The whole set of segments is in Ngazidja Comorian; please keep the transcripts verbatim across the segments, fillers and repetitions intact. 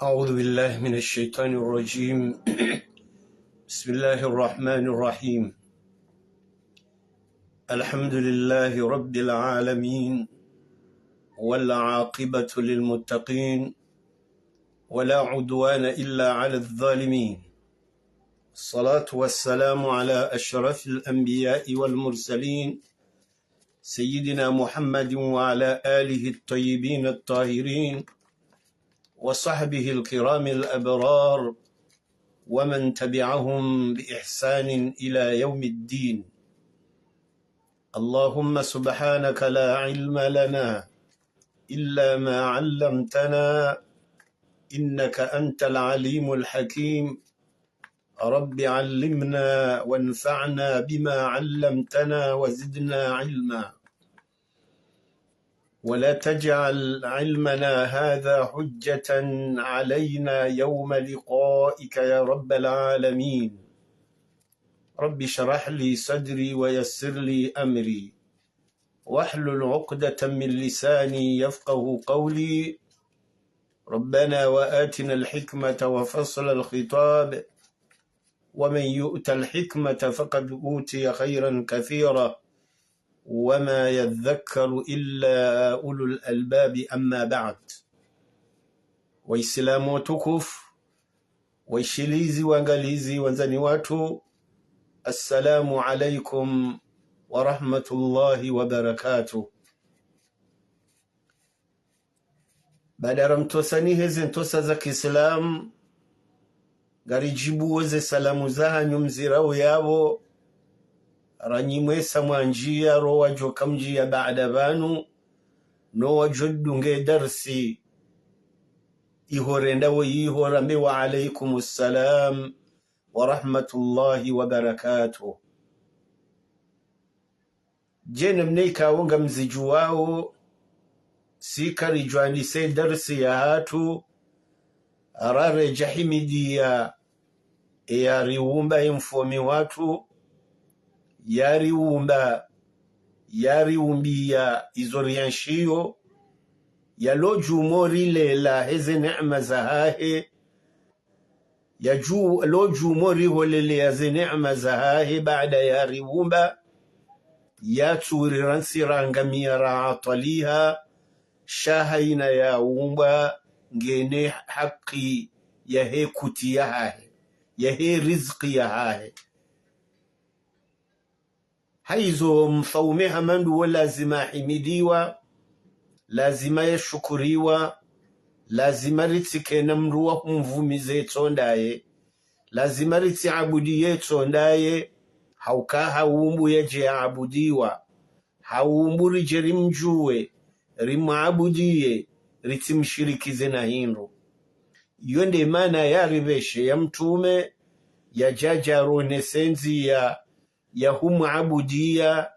أعوذ بالله من الشيطان الرجيم. بسم الله الرحمن الرحيم. الحمد لله رب العالمين، والعاقبة للمتقين، ولا عدوان إلا على الظالمين. الصلاة والسلام على أشرف الأنبياء والمرسلين، سيدنا محمد وعلى آله الطيبين الطاهرين، وصحبه الكرام الأبرار، ومن تبعهم بإحسان إلى يوم الدين. اللهم سبحانك لا علم لنا إلا ما علمتنا، إنك أنت العليم الحكيم. رب علمنا وانفعنا بما علمتنا وزدنا علما. ولا تجعل علمنا هذا حجة علينا يوم لقائك يا رب العالمين. رب اشرح لي صدري ويسر لي أمري واحلل عقدة من لساني يفقه قولي. ربنا وآتنا الحكمة وفصل الخطاب، ومن يؤت الحكمة فقد أوتي خيرا كثيرا، وما يذكر إلا أولو الألباب، أما بعد. Waislamu watukufu, waishilizi, waangalizi, wandzani watru, assalamu alaikum wa rahmatullahi wa barakatuh. Baada ramtosani heze ntosa za kiislamu, ngaridjibuo ze salamu zahanyu mzirao yapvo, ranyi mwesa mwandjia, ro wadjo kamdjia baada pvanu, no wadjo dunge darsi iho renda wo iho, rambe wa alaikum salam wa rahmatullahi wa barakatuh. Djeni mneka wo ngamzidjuwao, si karidjwandise darsi yahatru, raredja himidia eyariumba, emfomi watru, yariumba, yariumbia izo rienshio, yalodjumo rilela heze neema zahahe, yadju-, lodjumo riholelea ze neema zahahe baada yariumba, yatsu rirantsi rangamia raatwaliha, sha hayina yaumbwa ngena haki yahe kuti yahahe, yahe riziki yahahe. Haizo mfaume hama nduwo lazima ahimidiwa, lazima yashukuriwa, lazima ritsikena mndru wa humvumize tso ndaye, lazima ritsiabudiye tso ndaye, hauka haumbu yadje yaabudiwa, haumbu ridje rimdjuwe, rimwabudiye, ritsimshirikize na hindru. Iyo nde maana yaripveshe ya mtrume, yadja yaronese ndzia ya humwabudiya,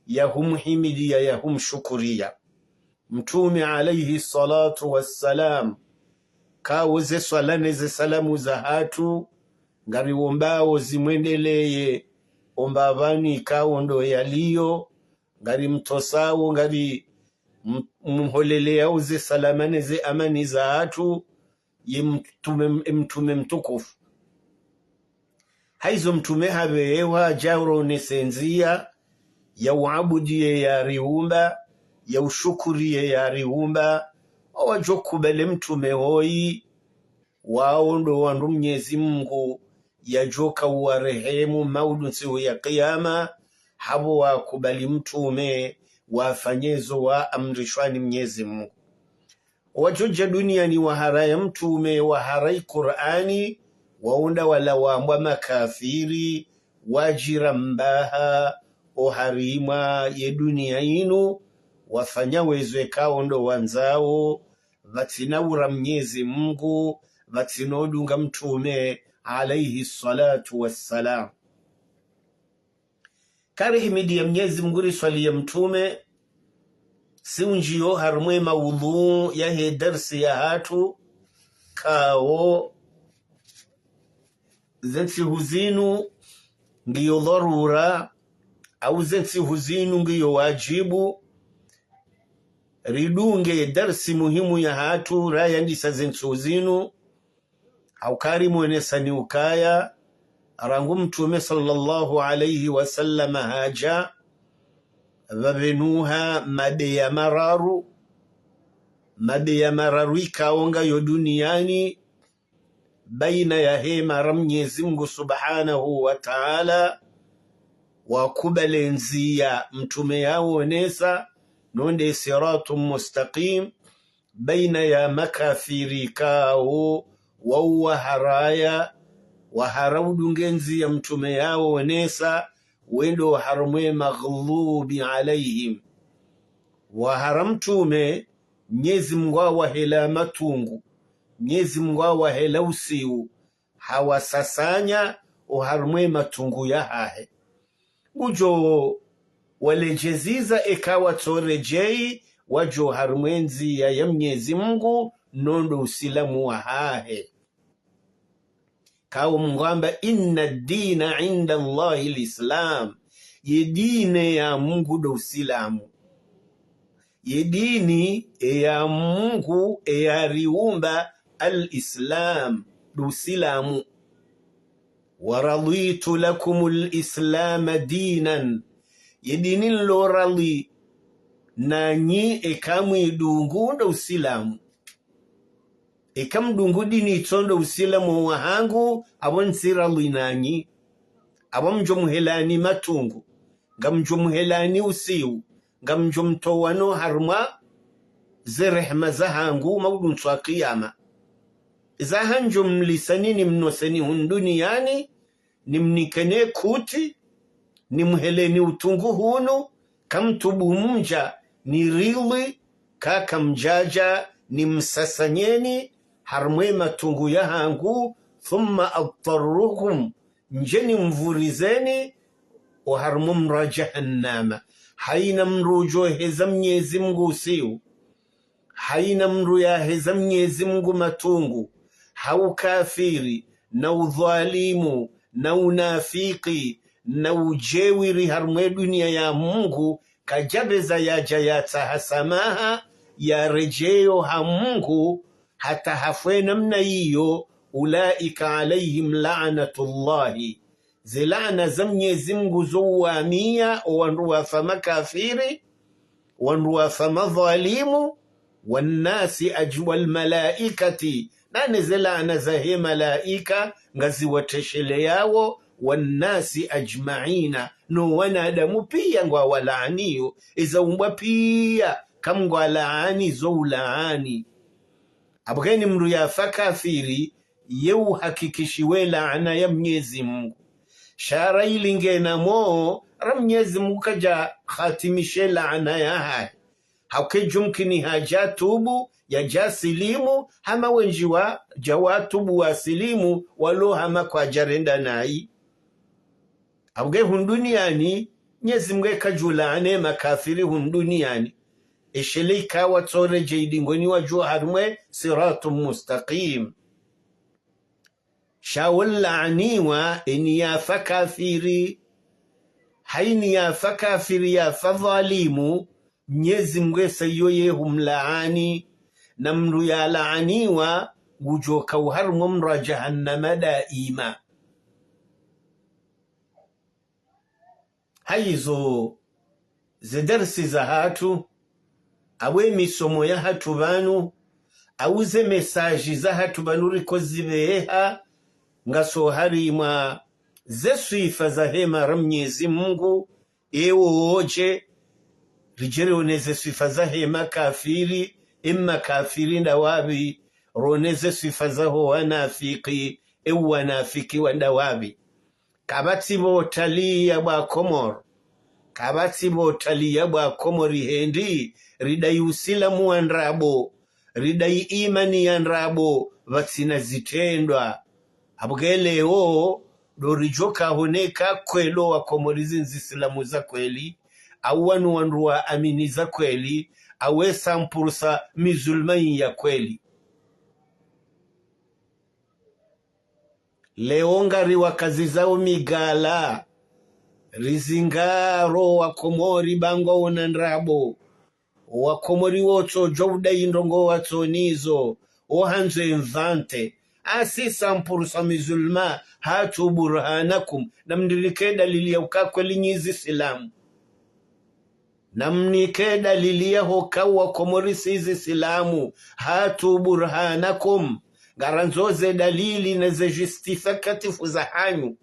ya humhimidiya, ya humshukuriya. Mtrume alayhi salatu wassalam, kawo ze swala ne ze salamu zahatru, ngariwombao zimwendeleye, omba pvanu kawo ndo yaliyo, ngarimtosao, ngari m-, mholeleyao ze salama ne ze amani zahatru, ye mtrume, mtrume mtukufu. Haizo mtrume hapvewa djauro ne ze ndzia ya uabudiye yariumba, ya ushukuriye yariumba. Owadjo kubali mtrume hoyi, wao ndo wandru Mnyezi Mungu yadjoka uwarehemu maudu ntsihu ya kiyama, hapvo wakubali mtrume, wafanye zo waamrishwa ni Mnyezi Mungu. Wadjodja duniani waharaya mtrume, waharaya Kur'ani, wao nda wala wambwa makafiri, wadjira mbaha oharimwa ye dunia inu, wafanya wezo ekao ndo wandzao, pvatsina ura Mnyezi Mungu, pvatsina udunga mtrume, alayhi salatu wassalam. Karihimidiya Mnyezi Mungu, riswaliya mtrume, si undjiyo harumwa e maudhuu yahe darsi yahatru, kawo ze ntsihu zinu ngiyo dharura, au ze ntsihu zinu ngiyo wajibu, ridunge darsi muhimu yahatru, rayandisa ze ntsihu zinu, Hauka ri mwonesa ni ukaya, rangu Mtrume swallallahu alayhi wa sallam hadja, pvapvenuha mabeya mararu, mabeya mararu ikao ngayo duniyani, baina yahe mara Mnyezi Mngu Subhanahu wa Ta'ala, wakubali ndziya Mtrume yaonesa, no nde siratu mustaqim, baina ya makafiri kao, wao waharaya, wahara udunge ndziya Mtrume yaonesa, wendo harumwe maghlubi alayhim. Wahara Mtrume, Mnyezi Mngu hawahela matungu, Mnyezi Mngu hawahela usiu, hawasasanya oharumwe matungu yahahe. Ngudjo waledjeziza eka watsoredjei, wadjo harumwe ndziya ya Mnyezi Mngu, no ndo usilamu wahahe. Kao Mngu hamba, "Inna ad-dina inda Allahi al-Islam." Ye dini ya Mngu ndo usilamu. Ye dini ya Mngu eyariumba al-Islam, ndo usilamu. "Wa raditu lakum al-Islama dinan." Ye dini nlo radhi nanyi eka mwidungu ndo usilamu. Eka mdungu dini itso ndo usilamu wahangu, apvo ntsiradhi nanyi. Apvo mdjo mhelani matungu, ngamdjo mhelani usiu, ngamdjo mtowa no harumwa ze rehema zahangu maudu ntswa kiyama. Iza handjo mlisani nimnoseni hunu duniyani, nimnikeni kuti, nimheleni utungu hunu, kamtubu mdja niridhi, ka kamdjadja nimsasanyeni harumwe matungu yahangu, thumma adtarrukum, ndje nimvurizeni oharumwa mra jahannama. Haina mdru udjo heza Mnyezi Mngu usiu. Haina mdru yaheza Mnyezi Mngu matungu, ha ukafiri, na udhwalimu, na unafiki, na udjeuri harumwe duniya ya Mngu, kadjapveza yadja yatsaha samaha, yaredjeyo ha Mngu, hata hafwe namna iyo, ulaika alayhim la'natullahi. Ze laana za Mnyezi Mngu zo uwamiya owandru wafa makafiri, wandru wafa madhwalimu, wannasi aj-, walmalaikati, nane ze laana zahe malaika ngaziwatesheleyawo, wannasi ajmaina, no wanadamu piya ngwawalaaniyo, eza umbwa piya kamngwalaani zo ulaani. Apvo eni mdru yafa kafiri, ye uhakikishiwa laana ya Mnyezi Mngu. Sha ra ili ngena mo, ra Mnyezi Mngu kadja khatimishe laana yahahe. Hauka djumkini hadja tubu, yadja silimu, hama wendji wadja watubu wasilimu, walo hama kwadjarenda nayi. Apvo hunu duniyani, Mnyezi Mngu kadjulaani makafiri hunu duniyani. Eshele ika watsoredjei dingoni wadjo harumwe siratu mustaqim. Sha wolaaniwa eni yafa kafiri. Haini yafa kafiri, yafa dhwalimu, Mnyezi Mngu esa iyo ye humlaani, na mdru yalaaniwa ngudjo ka oharumwa mra jahannama daima. Hayizo ze darsi zahatru, apvo emisomo yahatru pvanu, au ze message zahatru pvanu riko zipveha, ngaso harimwa ze swifa zahe mara Mnyezi Mngu, ewo wodje, ridje rione ze swifa zahe makafiri, emakafiri ndawapvi, rione ze swifa zaho wanafiki, ewo wanafiki wandawapvi. Kapvatsi pvo taliya pvwa Komori. Kapvatsi pvo taliya pvwa Komori hindri, ridai usilamu wa ndrabo, ridai imani ya ndrabo, pvatsina zitrendwa. Apvo leo, ndo ridjo ka honeka kweli owakomori zindzi silamu za kweli, au wanu wandru waamini za kweli, au e cent pour cent musulman ya kweli. Leo ngari wakazizao migala, rizingaro wakomori ba ngwaona ndrabo. Wakomori wotsodjwa udai ndrongo watsonazo, ohandzo inventer, Asi cent pour cent musulman, hatu burhanakum. Namnike dalili ya uka kweli nyi zisilamu. Namnike dalili ya hoka wa Komori si zisilamu. Hatu burhanakum. Ngarandzo ze dalili na ze justificatif za hanyu.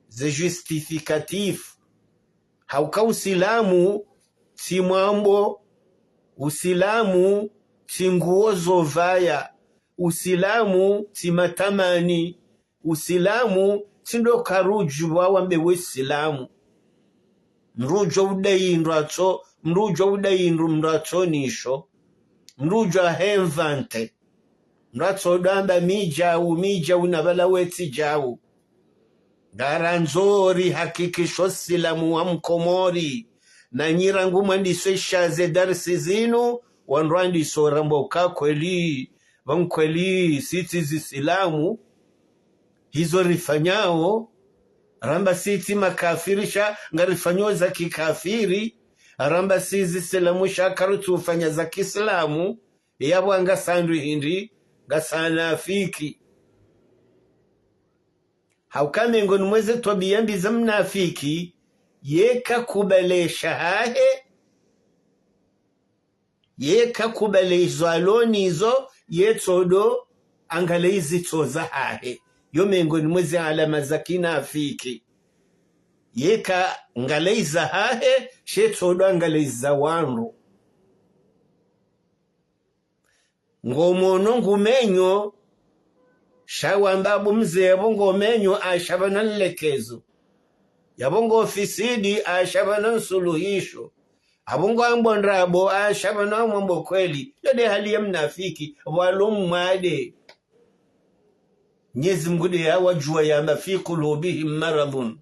Ze justificatif. Hauka usilamu tsi mwambo, usilamu tsi nguo zo vaya, usilamu tsi matamani, usilamu tsi ndo karudju wa wambe we silamu. Mrudjo udai ndratso, mrudjo udai ndru mratso nisho, mrudjo ahemvante. Mratso damba mi djau, mi djau na bala wetsi djau. Ngarandzo rihakikisho silamu wa Mkomori. Na nyi rangu mwandiso ishaze darsi zinu, wandru wandiso ramba uka kweli, pvanu kweli, sitsi zisilamu, hizo rifanyao, ramba sitsi makafiri sha, ngarifanyao za kikafiri, ramba si zisilamu sha karutsu ufanya za kisilamu, yapvo anga sandru hindri, ngasi wanafiki. Hauka mengoni mweze twabiya mbi za mnafiki, yeka kubale shahahe, yeka kubale izo alonizo, yetsodo angale izitso zahahe. Yo mengoni mweze alama za kinafiki. Yeka ngale izahahe, shetsodo angale iza wandru. Ngomono ngumenyo, sha wamba apvo mze yapvo ngomenyo, asha pvana nlekezo. Yapvo ngofisidi, asha pvana nsuluhisho. Apvo ngoambo ndrabo, asha pvana mwambo kweli. Yo nde hali ya mnafiki, walo mwade. Mnyezi Mngu nde yawadjua yamba في قلوبهم مرض.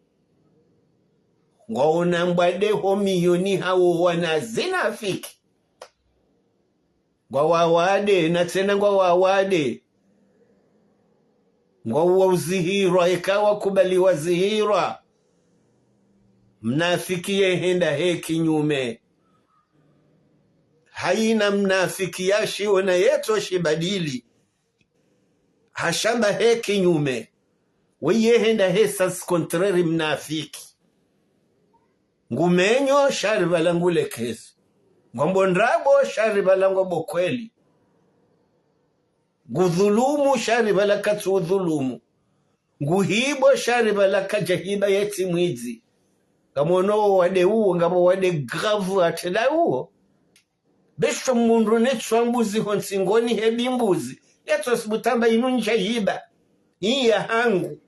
Ngwaona mbwade ho miyoni hawo wana zinafiki. Ngwawawade, na tsena ngwawawade. Ngwauwa uzihirwa, eka wakubali wazihirwa. Mnafiki yehenda he kinyume. Haina mnafiki yashiona yetso shibadili. Hashamba he kinyume. Weye henda he sens contraire mnafiki. Ngumenyo sha ripvala ngulekezo. Ngwambo ndrabo sha ripvala ngwambo kweli. Ngudhulumu sha ripvala katsu udhulumu. Nguhibo sha ripvala kadjahiba yetsi mwidzi. Ngamono wo wade uwo, ngapvo wade grave atrenda uwo. Besho mundru netswa mbuzi ho ntsingoni hebi mbuzi. Yetso sibutamba inu ndjahiba. Iya hangu.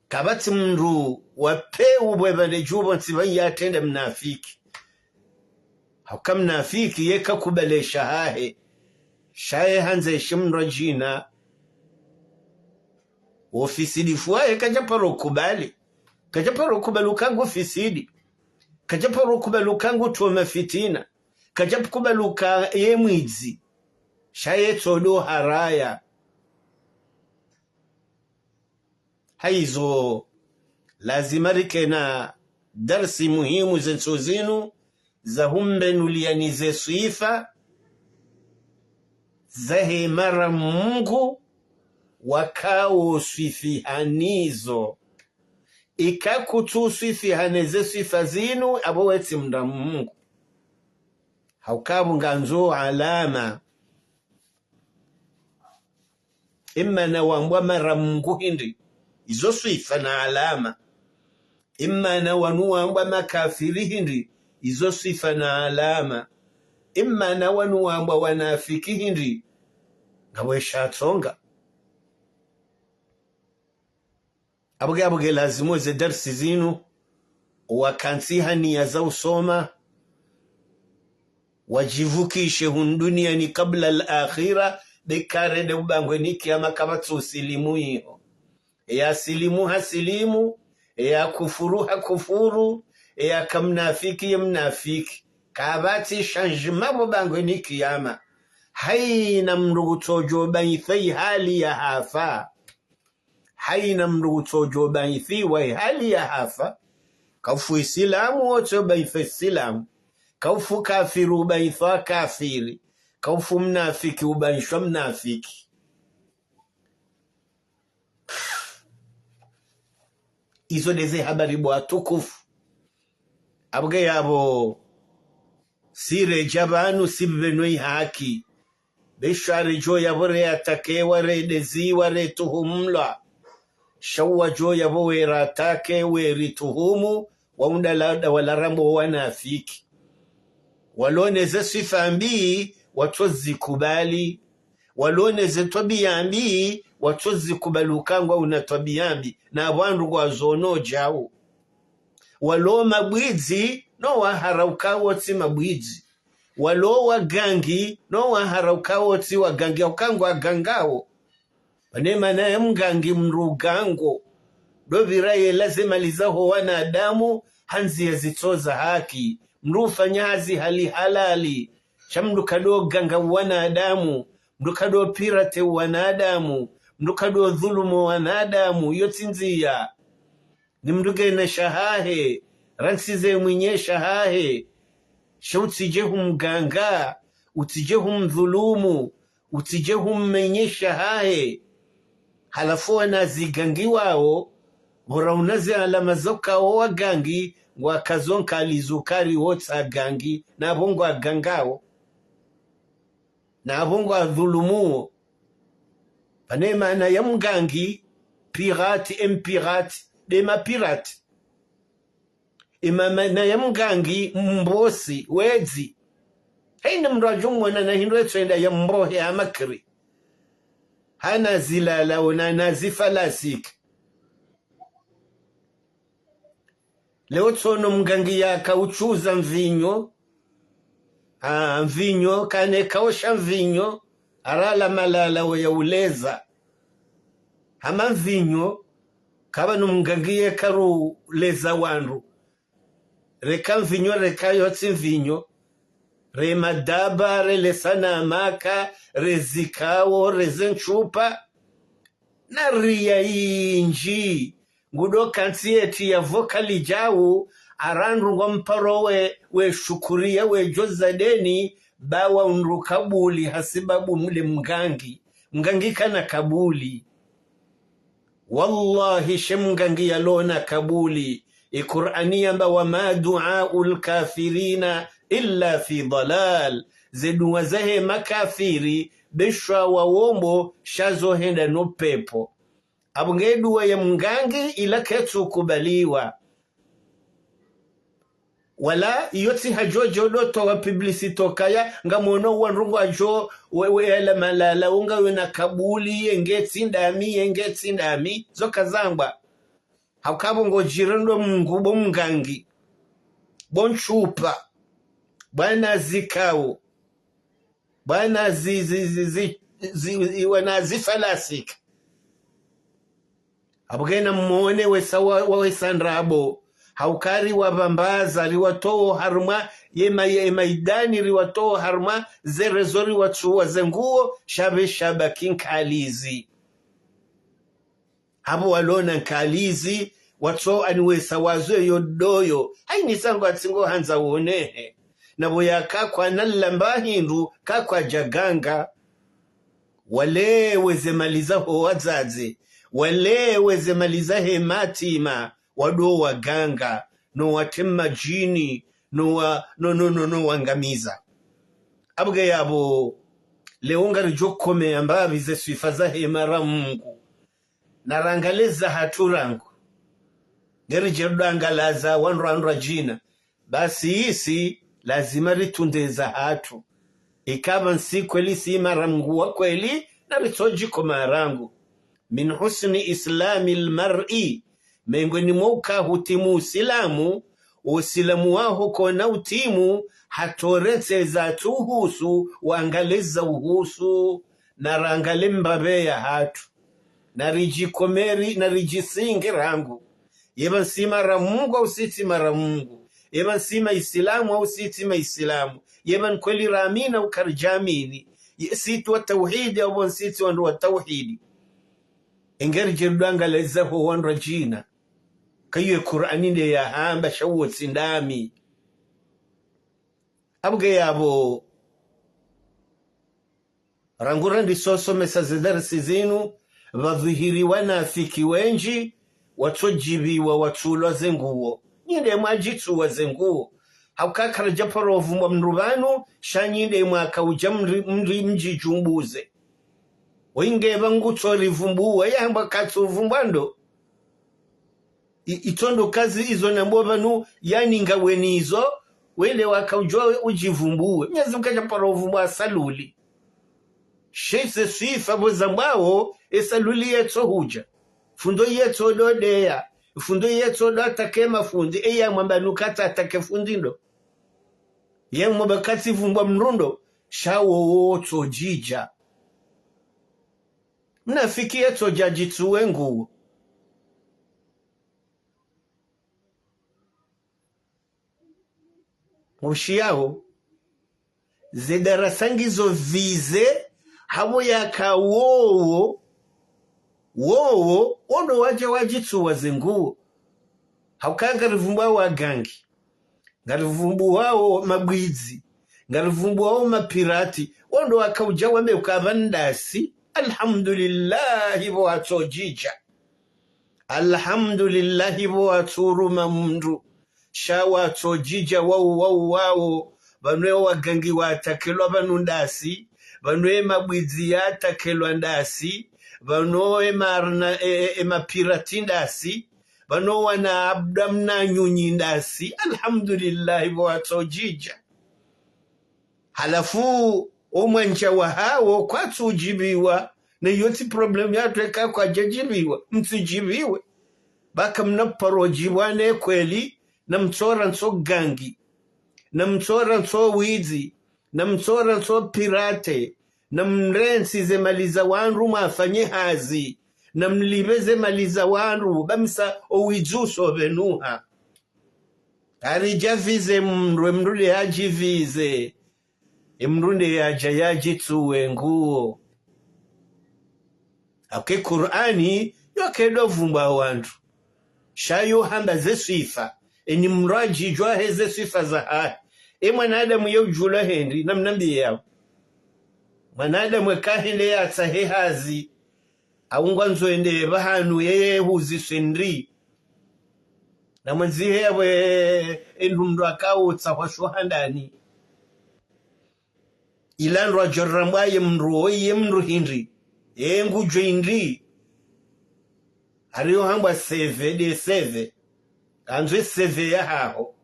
Kapvatsi mndru wa peu bwe pvande dju pvontsi pvanu yatrende mnafiki. Hauka mnafiki yeka kubale shahahe. Shaye handze shi mndru djina. Ofisidi fwahe kadjaparo kubali. Kadjaparo kubali uka ngufisidi. Kadjaparo kubali uka ngutroma fitina. Kadjaparo kubali uka ye mwidzi. Shaye tsodo haraya. Haizo, lazima rikena darsi muhimu ze ntsu zinu, za humbenuliani ze swifa zahe mara Mungu wakao swifiha nizo. Ika kutsu swifiha ne ze swifa zinu, apvo wetsi mndra Mungu. Hauka apvo ngandzo alama. Imana wambwa mara Mungu hindri, izo swifa na alama. Imana wanu wambwa makafiri hindri, izo swifa na alama. Imana wanu wambwa wanafiki hindri, ngapvo esha tsonga. Apvo nge, apvo nge lazimu ze darsi zinu, wakantsi ha niya za usoma, wadjivukishe hunu duniani kabla al-akhira, be kare nde ubangweni kiyama kapvatsi usilimu iho. Eya silimu ha silimu, eya kufuru ha kufuru, eya ka mnafiki ye mnafiki. Kapvatsi changement pvo bangweni kiyama. Haina mndru kutsodjo bainthwa ihali ya hafa. Haina mndru kutsodjo bainthwa ihali ya hafa. Kaufu Isilamu, wotso bainthwa Isilamu. Kaufu kafiri, ubainthwa kafiri. Kaufu mnafiki, ubanishwa mnafiki. Izo ndeze habari bo watukufu. Abwe yabo, si redja pvanu si pvenu ihaki. Be sha redjo yabo re atake, wa redezi, wa retuhumulwa. Sha wadjo yabo we ratake, we rituhumu, wa undalada wala rambo wanafiki. Waloneze swifa mbi, watsozikubali. Waloneze twabiya mbi, watsozikubali uka ngwauna twabiya mbi. Na wandru ngwazono djau. Walo mabwidzi, no wahara uka wo tsi mabwidzi. Walo wagangi, no wahara uka wo tsi wagangi, uka ngwagangao. Pvane mana ya mgangi mndru ugango. Ndo pvira yela ze mali zaho wanadamu, ha ndziya zitso za haki. Mndru ufanya hazi hali halali. Sha mndru kado ganga wanadamu. Mndru kado pirate wanadamu. Mndru kado dhulumu wanadamu. Yo tsi ndziya. Ni mndru ngena shahahe, rantsize mwinyi shahahe. Sha utsidje humganga, utsidje humdhulumu, utsidje hummenye shahahe. Halafu wana zigangiwao, bora unaze alama zoka wo wagangi, ngwakazo nkali zukari wo tsa gangi, na bo ngwagangao. Na bo ngwadhulumuo. Pvane mana ya mgangi, pirate, em pirate, nde mapirate. Ema mana ya mgangi, mbosi, wedzi. Heina mndru adjo mwona na hindru etso enda ya mbohe ha makri. Hana zilala ona na zifalasiki. Leo tsono mgangi yaka utsuza mvinyo. Ah, mvinyo, kane kaosha mvinyo, arala malala wo ya uleza. Hama mvinyo, kapvanu mgangi yeka ru leza wandru. Reka mvinyo, reka yo tsi mvinyo. Re madaba, re lesa na maka, re zikao, re ze ntsupa. Na riya indji, ngudo kantsi yeti ya voka lidjau, arandru ngwa mparo we, we shukuriya, we djoza deni, ba wa undru kabuli, hasibabu mle mgangi. Mgangi kana kabuli. Wallahi, she mgangi yalona kabuli. I Kur'ani yamba, "وما دعاء الكافرين إلا في ضلال." Ze dua zahe makafiri, be sha wawombo, sha zo henda no pepvo. Abwe nge dua ya mgangi ila ketsu kubaliwa. Wala iyo tsi hadjodjo do towa publicité kaya, ngamono wandru ngwadjo, we, we, ela malala, unga wena kabuli, yenge tsi ndami, yenge tsi ndami, zo kazangwa. Hauka bo ngodjirendo Mungu, bo mgangi, bo ntsupa, bwana zikao, bwana zi, zi, zi, zi, zi, zi, wana zifalasiki. Abwe na mwone wesa wa, wa wesa ndrabo. Hauka riwabambaza, riwatowo harumwa, yema, yema idani riwatowo harumwa, ze rezo riwatsuwa ze nguo, sha be sha baki nkalizi. Habo walona nkalizi, watso ani wesa wazo yo doyo. Haini sango atsingo handza wonehe. Na bo yaka kwana lamba hindru, kakwadja ganga. Wale weze mali zaho wadzadze. Wale weze mali zahe matima. Wado waganga. No watema djini. No wa, no, no, no, no wangamiza. Abwe yabo, leo ngaridjo kome yamba pvi ze swifa zahe mara Mungu. Na rangalie za hatru rangu. Ngeridje rudangalaza wandru wandru djina. Basi isi lazima ritunde za hatru. Ikapva nsi kweli si mara Mungu wa kweli, na ritsodjiko marangu. من حسن إسلام المرء. Mengoni mwa uka hutimu usilamu, usilamu waho kona utimu, hatowa ze za tsuhusu, wangalie za uhusu, na rangalie mbapve ya hatru. Na ridjikomeri, na ridjisingi rangu. Yeba nsi mara Mungu au sitsi mara Mungu. Yeba nsi maisilamu au sitsi maisilamu. Yeba nkweli ramina au karidjamini. Ye sitsi wa tauhidi au bo nsitsi wandru wa tauhidi. Engeridje rudangalaza ho wandru djina. Kayo Kur'ani nde yahamba sha wo tsi ndami. Abwe yabo, Rangu randisosomesa ze darsi zinu, pvadhwihiri wanafiki wendji, watsodjibiwa, watsulwa ze nguo. Nyi nde mwadjitsuwa ze nguo. Hauka karadja paro vumbwa mndru pvanu, sha nyi nde mwakaudja mri, mri mdjidjumbuze. Wenge pvangu tsorivumbuwa, yamba katsuvumbwa ndo. I, itsondo kazi izo nambo pvanu, yani ngawe nizo, wele wakaudjwa udjivumbuwe. Mnyezi Mngu kadja paro vumbwa saluli. She ze swifa pvo zambwawo, e saluli yetsohudja. Fundi yetsodo deya. Fundi yetsodo atake mafundi. Eya mwamba nukata atake fundi ndo. Ye mwamba katsivumbwa mndru ndo. Sha wowo wotsodjidja. Mnafiki yetsodja djitsuwe nguo. Mwishiyaho, ze darasa ngizo vize, hapvo yaka wowo, wowo, wondo wadja wadjitsuwa ze nguo. Hauka ngarivumbwa wagangi. Ngarivumbuwawo mabwidzi. Ngarivumbuwawo mapirati. Wondo wakaudja wambe ukapva ndasi. Alhamdulillahi pvo watsodjidja. Alhamdulillahi pvo watsuruma mndru. Sha watsodjidja wawo, wawo, wawo. Pvanu e wagangi watakelwa pvanu ndasi. Pvanu e mabwidzi yatakelwa ndasi. Pvanu e marna, e, e, e mapirati ndasi. Pvanu wana abda mna nyunyi ndasi. Alhamdulillahi pvo watsodjidja. Halafu, o mwandja wahawo kwatsudjibiwa, ne yo tsi problème yatru eka kwadjadjibiwa, mtsidjibiwe. Ba kamna paro djibwa ne kweli, namtsora ntso gangi, namtsora ntso widzi, namtsora ntso pirate, namrentsi ze mali za wandru mwafanye hazi, namlipve ze mali za wandru, ba msa o widzi uso pvenuha. Karidja vize mndru, e mndru nde yadjivize. E mndru nde yadja yadjitsuwe nguo. Hauka e Kur'ani, yo kedo vumbwa wandru. Sha yo hamba ze swifa. Eni mndru adjidjuwa he ze swifa zahahe. E mwanadamu ye udjulwa hindri, namnambiye yawo. Mwanadamu eka hende yatsahe hazi. Au ngwandzo ende pvahanu yeye huziswe ndri. Na mwenzihe yapvo e, e ndru mndru akautsa hwashuha ndani. Ila ndru adjorambwa ye mndru, oyi ye mndru hindri. Ye ngudjo hindri. Hariyo hambwa C V, nde C V. Kandzo e C V yahaho.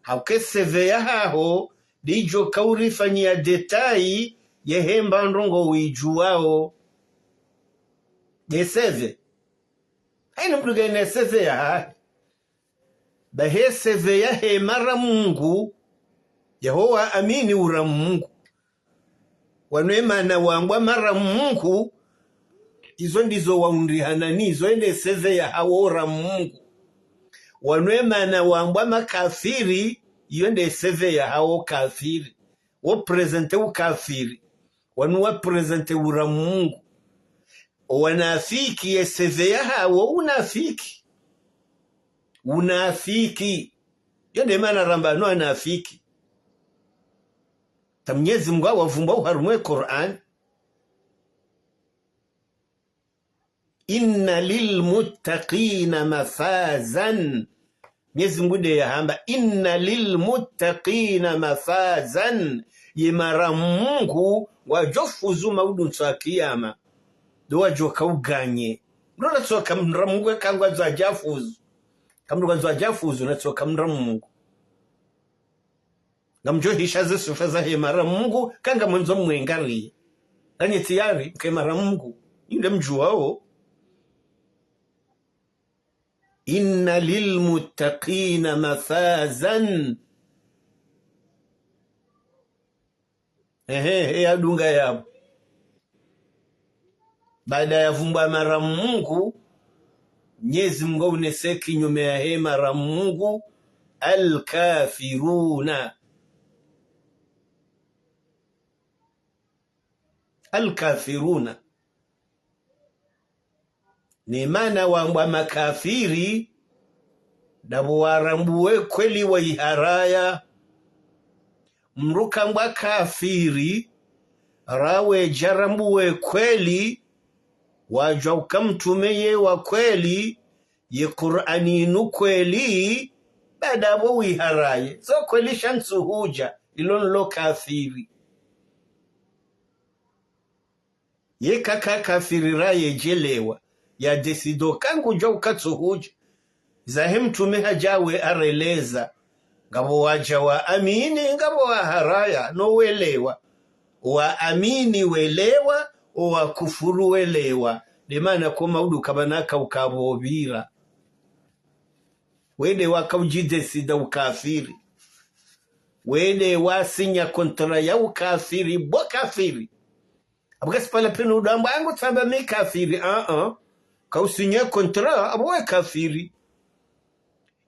Hauka e C V yahaho, ndidjo kaurifanyiya détail, ye hemba ndrongo widjuwawo. Nde C V. Haina mndru ngena C V yahahe. Bahi e C V yahe mara Mungu, yaho waamini ura Mungu. Wanu e mana wambwa mara Mungu, izo ndizo waundrihana nizo, ende C V yahawo ura Mungu. Wanu e mana wambwa makafiri, iyo nde C V yahawo kafiri. Wo présenter ukafiri. Wanu wa présenter ura Mungu. O wanafiki ye C V yahawo unafiki. Unafiki. Yo nde mana ramba no wanafiki. Ta Mnyezi Mngu hawavumbwa oharumwa e Kur'ani. إن للمتقين مفازا. Mnyezi Mngu nde yahamba, إن للمتقين مفازا. Ye mara Mungu wadjofuzu maudu ntsu ya kiyama. Ndo wadjoka uganye. Ndo natsoka mra Mungu eka ngwandzo adjafuzu. Kamndu kwandzo adjafuzu, natsoka mra Mungu. Ngamdjo hisha ze swifa zahe mara Mungu, ka ngamwandzo mwengari. Nanye tayari, mke mara Mungu. Inde mdjuwawo. إن للمتقين مفازا. Ehe, he yadunga yapvo. Baada yavumbwa mara Mungu, Mnyezi Mngu haunese kinyume yahe mara Mungu, الكافرون. الكافرون. Ne mana wambwa makafiri, ndapvo warambuwe kweli wa iharaya. Mdru kambwa kafiri, Rawe djarambuwe kweli, wadjuwa uka mtrume ye wa kweli, ye Kur'ani inu kweli, baada apvo wiharaye. Zo kweli sha ntsuhudja, ilo nlo kafiri. Ye kaka kafiri raye djelewa, ya décidé uka ngudjuwa uka tsuhudja. Zahe mtrume hadja we areleza. Ngapvo wadja waamini, ngapvo waharaya, no welewa. Waamini welewa, owakufuru welewa. Nde mana ko maudu kapvana ka uka pvo pvira. Wende waka udji décidé ukafiri. Wende wasinya contrat ya ukafiri, bo kafiri. Apvo kasi pvala pvinu udo amba angu tsamba mi kafiri, ah, ah. Ka usinye contrat, apvo we kafiri.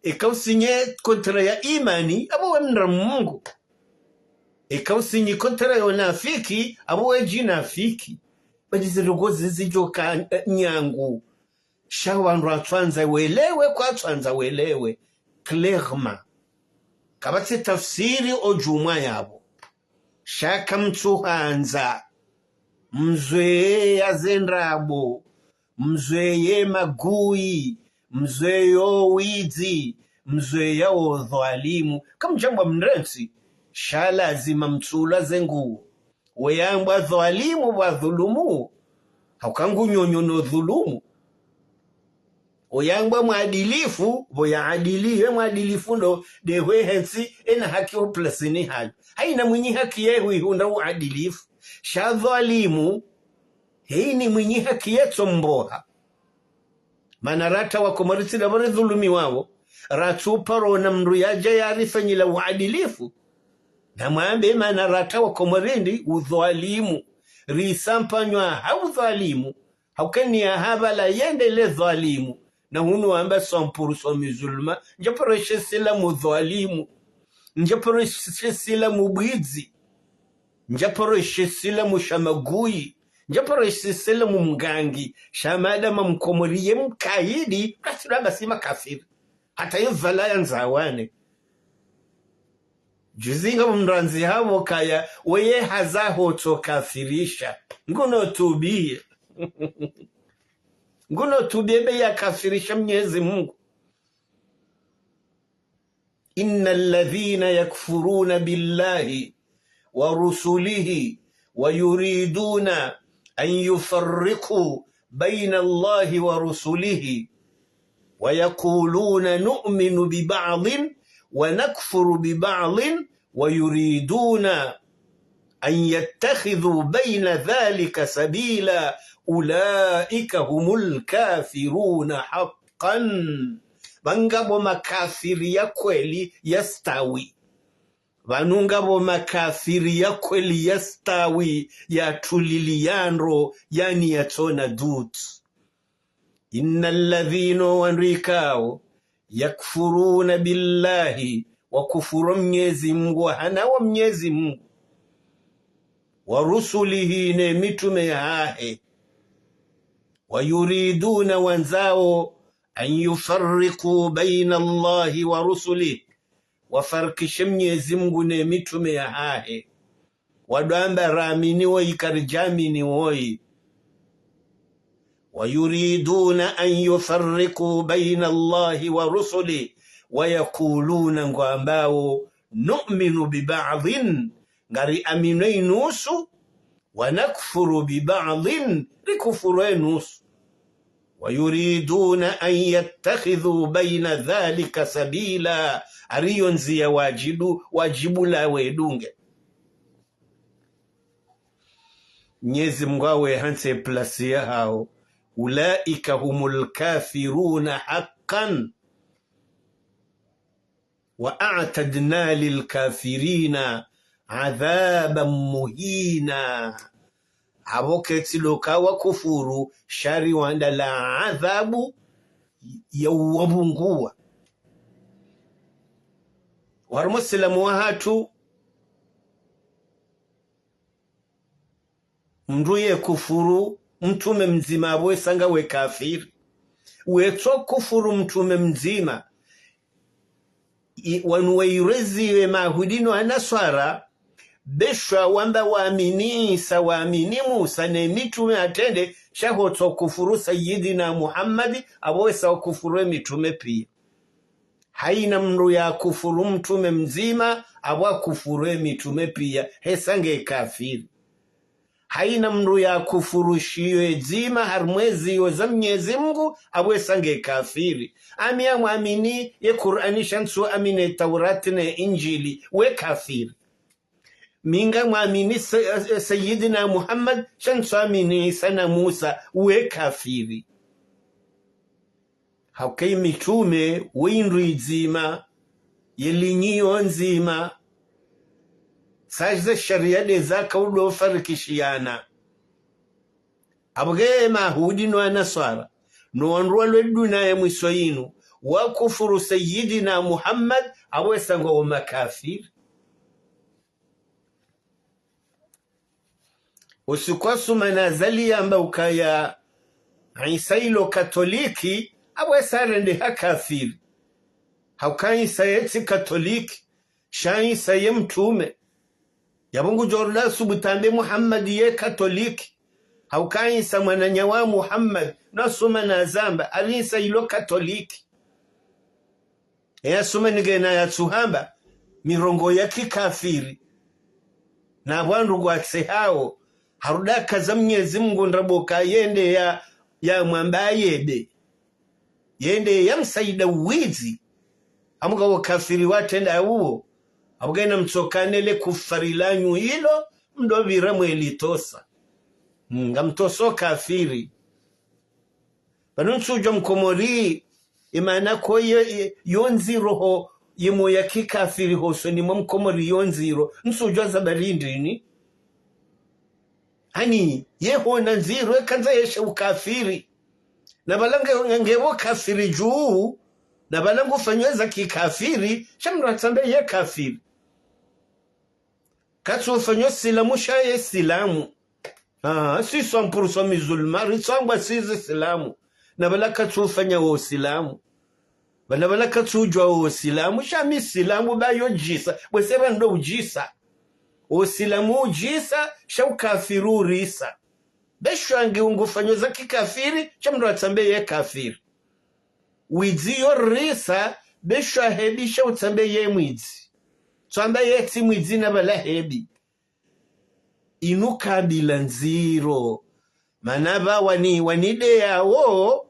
Eka usinye contrat ya imani, apvo we mndru Mungu. Eka usinye contrat ya unafiki, apvo we djinafiki. Badi zirongoo zizidjo ka, eh, nyangu. Sha wandru watswandza welewe, kwatswandza welewe clairement. Kapvatsi tafsiri odjumwa yapvo. Sha ka mtsuhandza, mzweye ya ze ndrabo, mzweye magui, mzweye owidzi, mzweye ya odhwalimu. Kamdjambwa mrentsi, sha lazima mtsulwa ze nguo. Weyambwa dhwalimu, pvwa dhulumu, hauka ngu nyonyo no dhulumu. Oyangwa mwadilifu, pvo ya adili, ye mwadilifu ndo ndehwe hentsi, ena haki o plasini hayo. Haina mwinyi haki ye huihundra uadilifu. Sha dhwalimu, heni mwinyi haki ye tsomboha. Mana rata wa Komori tsi ndapvo ridhulumiwao, ratsuparona mndru yadja yarifanyila uadilifu. Namwambe mana rata wa Komori ndi udhwalimu. Risampanywa ha udhwalimu. Haukeni ya hapvala yende le dhwalimu. Na hunu wamba cent pour cent musulman. Ndjaparo she silamu dhwalimu. Ndjaparo she silamu bwidzi. Ndjaparo she silamu sha magui. Ndjaparo she silamu mgangi. Sha madama mkomori ye mkaidi. Kasi lwa basi makafiri. Hata ye pvala ya ndzawane. Juzi ngapvo mndru andzi hapvo kaya, weye haza hotso kafirisha. Nguno tubiye. Nguno tubiye be ya kafirisha Mnyezi Mungu. إن الذين يكفرون بالله ورسله ويريدون أن يفرقوا بين الله ورسله ويقولون نؤمن ببعض ونكفر ببعض ويريدون أن يتخذوا بين ذلك سبيلا أولئك هم الكافرون حقا. Pvanu ngapvo makafiri ya kweli ya stawi. Pvanu ngapvo makafiri ya kweli ya stawi, ya tulili ya ndro, yani ya tsona doute. إن الذين, wandru ikao, يكفرون بالله, wakufuru Mnyezi Mungu, wahana wa Mnyezi Mungu, ورسله, ne mitume yahahe, ويريدون, wandzao, أن يفرقوا بين الله ورسله, wafarikishe Mnyezi Mungu ne mitume yahahe. Wadwamba ramini woyi karidjamini woyi. ويريدون أن يفرقوا بين الله ورسله ويقولون, ngwambao, نؤمن ببعض, ngariaminio inusu, ونكفر ببعض, rikufuru enusu. ويريدون أن يتخذوا بين ذلك سبيلا, ariyo ndziya wadjibu, wadjibu la wedunge. Mnyezi Mungu awe hantsi place yahao. أولئك هم الكافرون حقا. وأعتدنا للكافرين عذابا مهينا. Apvo ketsi ndo ka wakufuru, sha riwandaliya adhabu ya uwabunguwa. Wari Muislamu wahatru, mndru ye kufuru mtrume mdzima apvo esanga we kafiri. Wetso kufuru mtrume mdzima. I, wanu wairezi we Mayahudi no Manaswara, Beshwa wamba waamini Isa, waamini Musa ne mitume atrende, sha hotso kufuru Sayyidina Muhammad, apvo wesa wakufuru ye mitume pia. Haina mndru yakufuru mtume mdzima, apvo akufuru ye mitume pia, hesa nge kafiri. Haina mndru yakufuru shiyo edzima harimwa eziyo za Mnyezi Mungu, apvo hesa nge kafiri. Ami ngamwamini ye Kur'ani sha ntsu amini Taurati ne Injili, we kafiri. Mi ngamwamini Sa-, Sayyidina Muhammad, sha ntsu amini Isa na Musa, we kafiri. Hauka ye mitume wo indru idzima, ye linyi yo ndzima, sa ze sharia de zaka udo farikishiana. Apvo nge Mayahudi no Manaswara, no wandru walo eduna ya mwiso yinu, wakufuru Sayyidina Muhammad, apvo hesa ngwawo makafiri. Usiku wa Asumani Azali yamba ukaya Isa yilo Katoliki, apvo hesa rendeha kafiri. Hauka Isa yetsi Katoliki, sha Isa ye mtume. Yapvo ngudjo rula subutu ambe Muhammad ye Katoliki. Hauka Isa mwananya wa Muhammad, no Asumani azamba, ari Isa yilo Katoliki. Eya Asumani ngena yatsuhamba mirongoo ya kikafiri. Na wandru ngwatsehao, harudi hakaza Mnyezi Mungu ndrabo ka yende ya, ya mwamba yebe. Yende ya msaida uwidzi. Amuka wo kafiri watrenda uwo. Apvo ngena mtsokane le kufari lanyu ilo, mdo pvira mweli tosa. Ngamtoso kafiri. Pvanu ntsudjwa Mkomori, imana ko ye, ye, yo ndziro ho, ye moyo ya kikafiri hosoni mwa Mkomori yo ndziro, ntsudjwa za barindini. Ani, ye hona ndziro, ye kandza yeshe ukafiri. Na pvala nge, nge wo kafiri dju, na pvala ngufanyo za kikafiri, sha mndru atsambe ye kafiri. Katsufanyo silamu sha ye silamu. Ah, si cent pour cent musulman, ritsambwa si zi silamu. Na pvala katsufanya wo silamu. Pvala pvala katsudjwa wo silamu, sha mi silamu ba yo djisa, bwese ba ndo udjisa. Wo silamu udjisa, sha ukafiri urisa. Beshwa nge ngufanyo za kikafiri, sha mndru atsambe ye kafiri. Widzi yo risa, beshwa hebi sha utsambe ye mwidzi. Tsamba yetsi mwidzi na pvala hebi. Inu kabila ndziro. Mana pva wani, wanideyawo,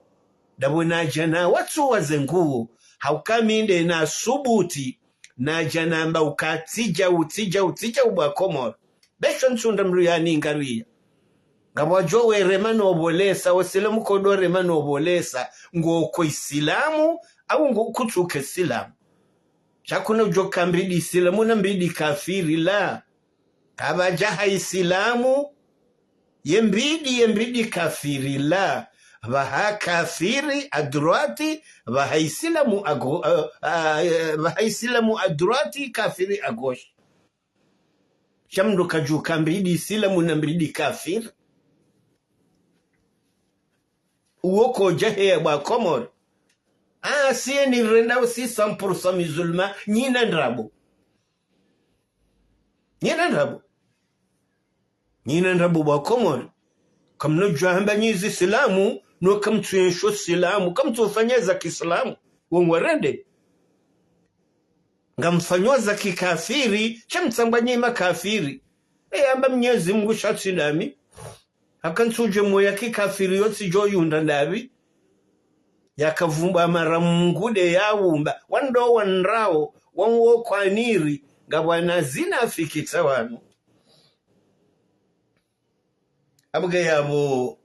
dapvo nadja na watsu wazenguwo. Hauka mi nde na subuti, nadja namba uka tsidja u, tsidja u, tsidja u bwa Komoro. Beshwa ntsunda mndru yani ngariya. Ngapvo wadjo werema no pvolesa, wo silamu kodo rema no pvolesa, ngoko isilamu, au ngo kutsuke silamu. Sha kuna udjo ka mbidi silamu na mbidi kafiri la. Kapvadja ha isilamu, ye mbidi, ye mbidi kafiri la. Pvaha kafiri à droite, pvaha isilamu à gau-, eh, eh, pvaha isilamu à droite, kafiri à gauche. Sha mndru kadjuka mbidi isilamu na mbidi kafiri. Uwo kodja heya bwa Komoro. Ah, siye ni renda usi cent pour cent musulman, nyina ndrabo. Nyina ndrabo. Nyina ndrabo bwa Komoro. Kamnodjwa hamba nyi zi silamu, no kamtsu yensho silamu, kamtsufanya za kisilamu. Wo ngwarende. Ngamfanyo za kikafiri, sha mtsambwa nyi makafiri. E yamba Mnyezi Mungu sha tsi ndami. Haka ntsudje moyo ya kikafiri yo tsidjo yunda ndapvi. Yakavumba mara Mungu de yaumba. Wando wandrao, wanwo kwaniri, ngapvo wana zinafiki tsa wanu. Apvo nge yapvo,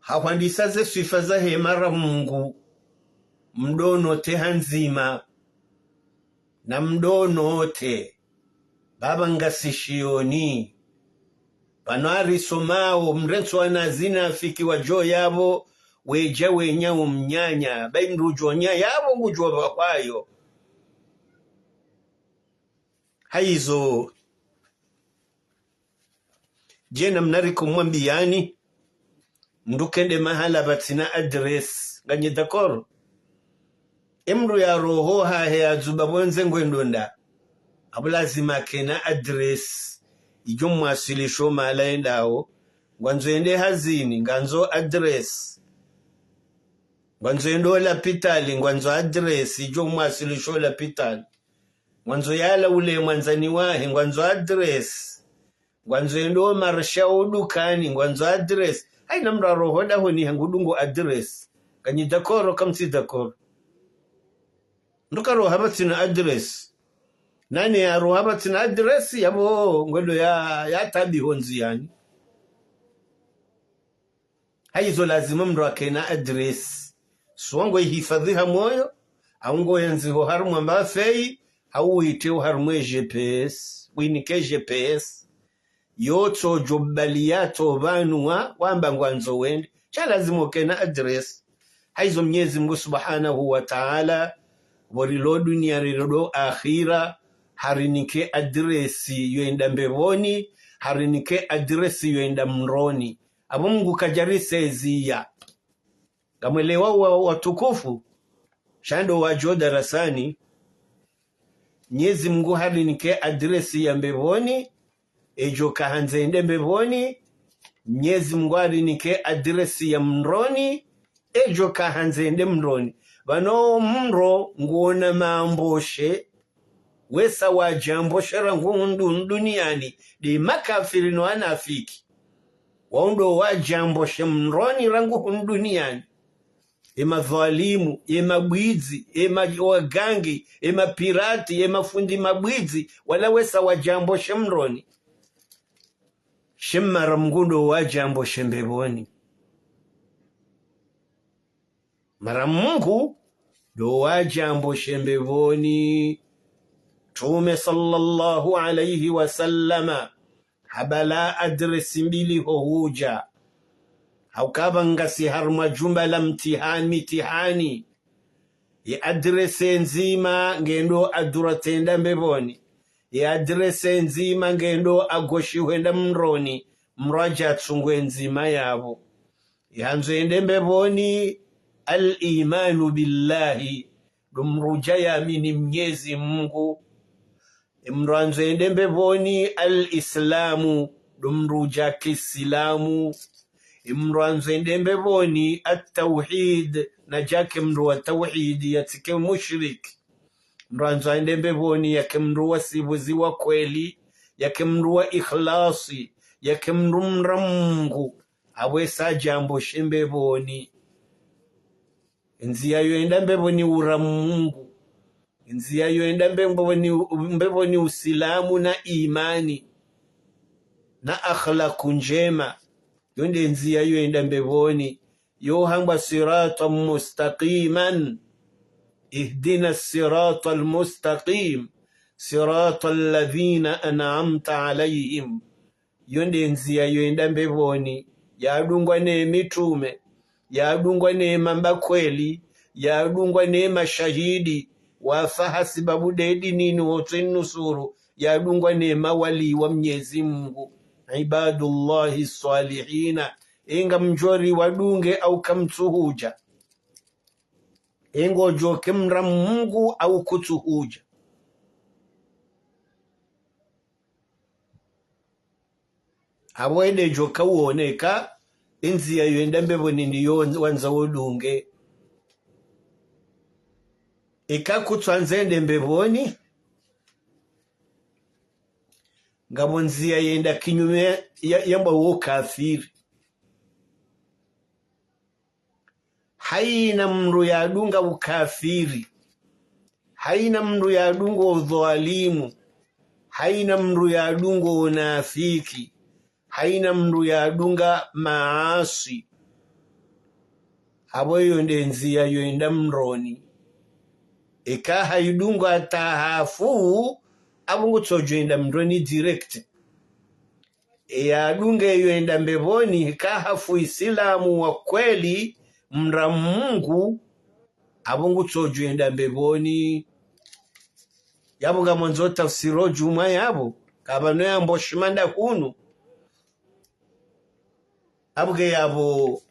hahwandisa ze swifa zahe mara Mungu, mdo note ha ndzima, na mdo note, baba ngasi shiyoni, pvanu arisomao, mrentso wana zinafiki wadjo yapvo, wedja wenya umnyanya, bayi mndru udjo nya yapvo ngudjo pvahwayo. Hayizo, djena mnariko mwambiyani, mndru kende mahala pvatsina adresse, nganyi d'accord? E mndru ya roho hahe ya dzuba pvondze ngwendo nda. Apvo lazima kena adresse idjo mwasilisho mahala yendao. Ngwandzo yende hazini, ngandzo adresse. Ngwandzo yende ho lapitali, ngwandzo adresse idjo mwasilisho lapitali. Ngwandzo yalaule mwandzani wahe, ngwandzo adresse. Ngwandzo yende ho marsha ho dukani, ngwandzo adresse. Haina mndru aroha dahoni hangu dungo adresse. Kanyi d'accord, kamtsi d'accord. Mndru karoha pvatsina adresse. Nane yaroha pvatsina adresse, yapvo ngwendo ya, ya tabiho ndziyani. Hayizo lazima mndru akena adresse. Swango ihifadhi ha moyo, au ngo yandziho harumwa mbafeyi, au uiteho harumwa G P S, winike G P S. Yo tsodjo bali ya tso pvanu wa, wamba ngwandzo wende. Sha lazima ukena adresse. Hayizo Mnyezi Mngu Subhanahu wa Ta'ala, pvo rilo duniya rilo do akhira, harinike adresse yo yenda mbepvoni, harinike adresse yo yenda mroni. Apvo Mngu kadjariseziya. Ngamwelewa wa, watukufu, sha ndo wadjo darasani. Mnyezi Mngu harinike adresse ya mbepvoni, edjo kahandza yende mbepvoni. Mnyezi Mngu harinike adresse ya mroni, edjo kahandza yende mroni. Pvanu mro nguona mamboshe, wesa wadjamboshe rangu hunu duniyani, de makafiri no wanafiki. Wao ndo wadjamboshe mroni rangu hunu duniyani. Ye madhwalimu, ye mabwidzi, ye ma-, wagangi, ye mapirati, ye mafundi mabwidzi, wala wesa wadjamboshe mroni. Sha mara Mngu ndo wadjamboshe mbepvoni. Mara Mngu ndo wadjamboshe mbepvoni. Mtrume swallallahu alayhi wa sallama habala adresse mbili ho hudja. Hauka pvanu ngasi harumwa djumba la mtihani, mitihani. Ye adresse ndzima ngendo à droite yenda mbepvoni. Ye adresse ndzima ngendo à gauche hwenda mroni. Mro adja tsungue ndzima yapvo. Yandzo yende mbepvoni, al-imanu billahi, ndo mndru udja yamini Mnyezi Mngu. Ye mndru yandzo yende mbepvoni, al-islamu, ndo mndru udja kisilamu. Ye mndru yandzo yende mbepvoni, at-tawhid, nadjake mndru wa tawhid, yatsike mushrik. Mndru yandzo yende mbepvoni, yake mndru wa sibuzi wa kweli, yake mndru wa ikhlasi, yake mndru mra Mngu. Apvo wesa adjamboshe mbepvoni. Ndziya yo yenda mbepvoni ura Mngu. Ndziya yo yenda mbepvoni, mbepvoni usilamu na imani na akhlaku ndjema. Yo nde ndziya yo yenda mbepvoni. Yo hambwa siratan mustaqiman. Ihdina siratal mustaqim. Siratal ladhina an'amta alayhim. Yo nde ndziya yo yenda mbepvoni, yadungwa ne mitrume, yadungwa ne mamba kweli, yadungwa ne mashahidi, wafa hasibabu de dini ni wotswe nusuru, yadungwa ne mawali wa Mnyezi Mngu, ibadullahi swalihina. Inga mdjori wadunge au kamtsuhudja. Ingo djoke mra Mngu au kutsuhudja. Apvo ede djoka uone eka ndziya yo yenda mbepvoni ndiyo wandza wodunge. Eka kutswandza yende mbepvoni, ngapvo ndziya yenda kinyume ya, yambwa wo kafiri. Haina mndru yadunga ukafiri. Haina mndru yadunga udhwalimu. Haina mndru yadunga unafiki. Haina mndru yadunga maasi. Apvo iyo nde ndziya yo yenda mroni. Eka hayidunga tahafu, apvo ngutsodjo yenda mroni direct. Eyadunge yo yenda mbepvoni, eka hafu isilamu wa kweli, mra Mngu, apvo ngutsodjo yenda mbepvoni. Yapvo ngamwandzo tafsiri djumwa yapvo, kapvano yambo shimanda hunu. Apvo ke yapvo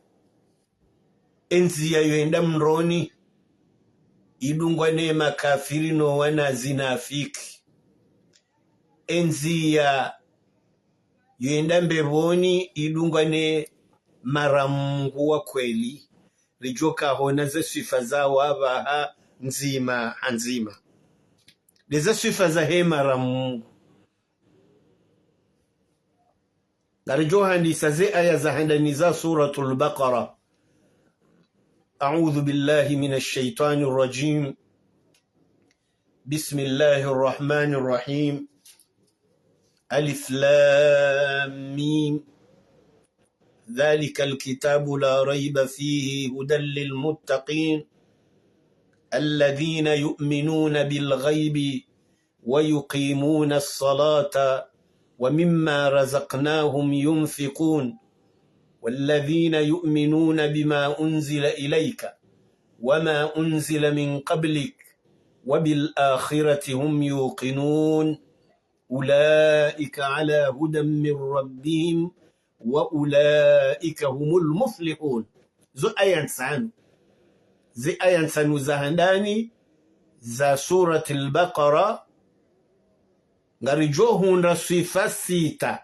endziya yo yenda mroni, idungwa ne makafiri no wana zinafiki. endziya yoenda mbepvoni idungwa ne mara Mungu wa kweli. Ridjo kahona ze swifa zawo apvaha ndzima ha ndzima. Nde ze swifa zahe mara Mungu. Ngaridjo handisa ze aya za handani za Suratul Baqara. أعوذ بالله من الشيطان الرجيم. بسم الله الرحمن الرحيم. ألف لام ميم. ذلك الكتاب لا ريب فيه هدى للمتقين الذين يؤمنون بالغيب ويقيمون الصلاة ومما رزقناهم ينفقون والذين يؤمنون بما أنزل إليك وما أنزل من قبلك وبالآخرة هم يوقنون أولئك على هدى من ربهم وأولئك هم المفلحون. Zo aya ntsanu. Ze aya ntsanu za handani za Suratil Baqara, ngaridjo hundra swifa sita.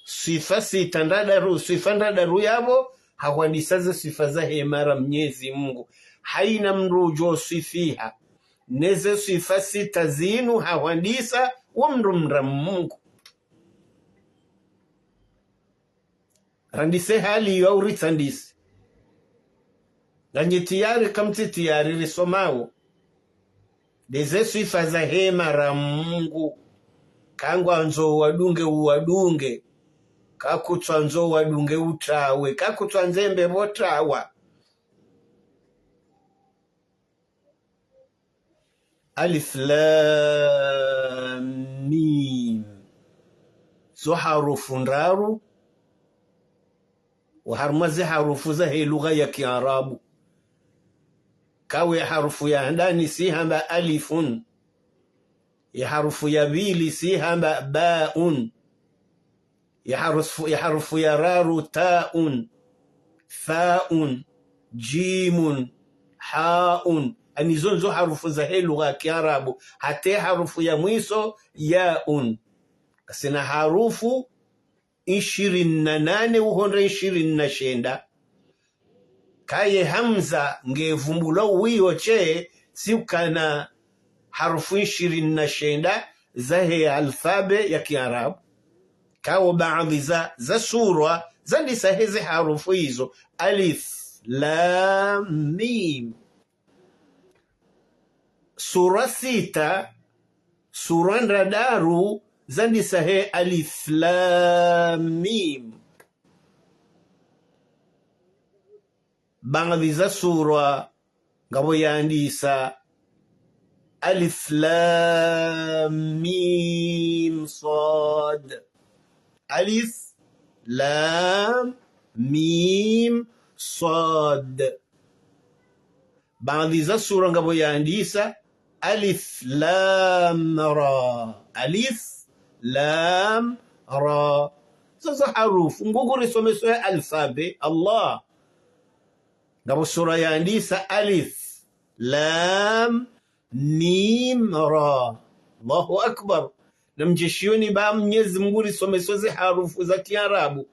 Swifa sita ndraru, swifa ndraru yapvo, hahwandisa ze swifa zahe mara Mnyezi Mungu. Haina mndru udjo swifiha ne ze swifa sita zinu hahwandisa, wo mndru mra Mungu. Randise hali yo au ritsandise. Nganyi tiyari kamtsi tiyari risomao. Nde ze swifa zahe mara Mungu. Ka ngwandzo wadunge uwadunge. Ka kutsandzo wadunge utrawe. Ka kutsandze mbepvo trawa. Alif Lam Mim. Zo harufu ndraru, oharumwa ze harufu zahe lugha ya Kiarabu. Kawe harufu ya handani si hamba alifun. Ye harufu ya pvili si hamba baun. Ye harufu, ye harufu ya raru taun, faun, jimun, haun. Ani zo ndzo harufu zahe lugha ya Kiarabu. Hata ye harufu ya mwiso yaun. Kasina harufu ishirini na nane uhondra ishirini na shenda. Kaye hamza nge vumbulwa uwiyo she, si ukana harufu ishirini na shenda zahe alfabe ya Kiarabu. Kawo baadhi za, za surwa, zandisa heze harufu izo. Alif, Lam, Mim. Surwa sita, surwa ndraru, zandisa he Alif, Lam, Mim. Baadhi za surwa ngapvo yandisa Alif Lam Mim Sad. Alif Lam Mim Sad. Baadhi za surwa ngapvo yandisa Alif Lam Ra. Alif Lam Ra. Zo zo harufu, Mngu ngurisomesa ye alfabe, Allah. Ngapvo surwa yandisa Alif Lam Mim Ra. Allahu Akbar. Namdjeshiyoni ba Mnyezi Mngu risomesa ze harufu za Kiarabu.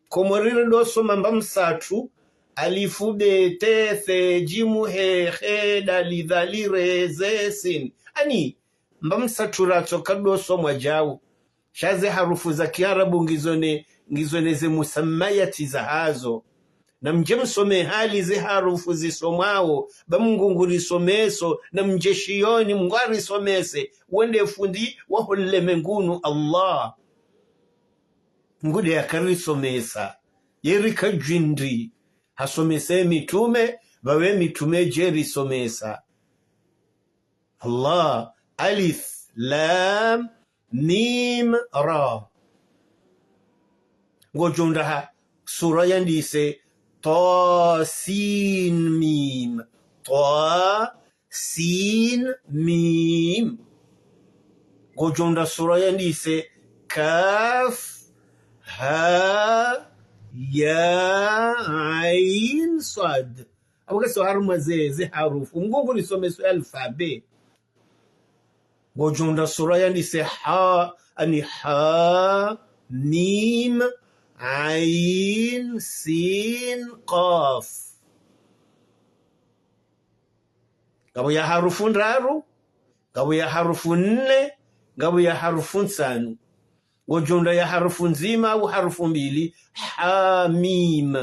Komori ridosoma mba msatru, alifu, be, te, the, jimu, he, khe, dali, dhali, re, ze, sin. Ani, mba msatru ratsoka dosoma djau. Sha ze harufu za Kiarabu ngizo ne, ngizo ne ze musamayati zahazo. Namdje msome hali ze harufu zisomwao, ba Mngu ngurisomeso, namdjeshiyoni Mngu arisomese, wende fundi waho lemengunu Allah. Mngu nde yakarisomesa, ye rika djwindi, hasomesa ye mitume, ba we mitume dje risomesa. Allah, Alif Lam Mim Ra. Ngodjo undra ha surwa yandise Ta Sin Mim. Ta Sin Mim. Ngodjo undra surwa yandise Kaf Ha Ya Ain Sad. Apvo kesi harumwa ze, ze harufu, Mngu ngurisomesa ye alfabe. Ngodjo hundra sura yandise ha, ani ha, mim, ain, sin, qaf. Ngapvo ya harufu ndraru, ngapvo ya harufu nne, ngapvo ya harufu ntsanu. Ngodjo hundra ya harufu ndzima au harufu mbili, ha, mim.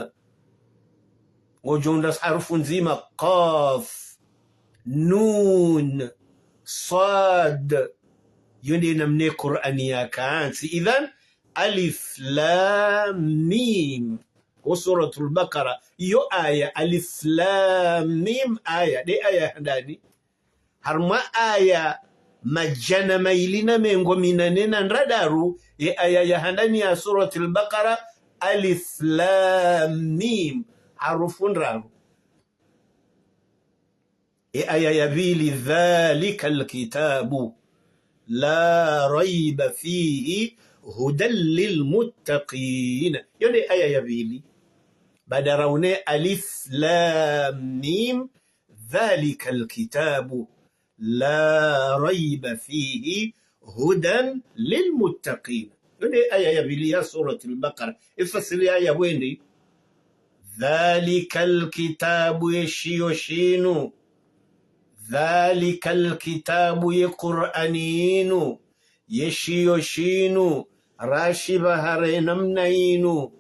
Ngodjo hundra harufu ndzima, qaf, nun, sad. Yo nde namna ye Qur'ani yakantsi. Idhan, alif, lam, mim. Ho Suratul Baqara, yo aya, alif, lam, mim, aya. Nde aya handani? Harumwa aya madjana mayili na mengo minane na ndraru, ye aya ya handani ya Suratul Baqara, alif, lam, mim, harufu ndraru. Ye aya ya pvili, ذلك الكتاب لا ريب فيه هدى للمتقين. Yo nde aya ya pvili. Baada raone alif, lam, mim, ذلك الكتاب لا ريب فيه هدى للمتقين. Yo nde aya ya pvili ya Suratul Baqara. Ifasiri aya bwendi. ذلك الكتاب, ye shiyo shinu. ذلك الكتاب, ye Qur'ani yinu. Ye shiyo shinu, rashipvaha ye namna yinu.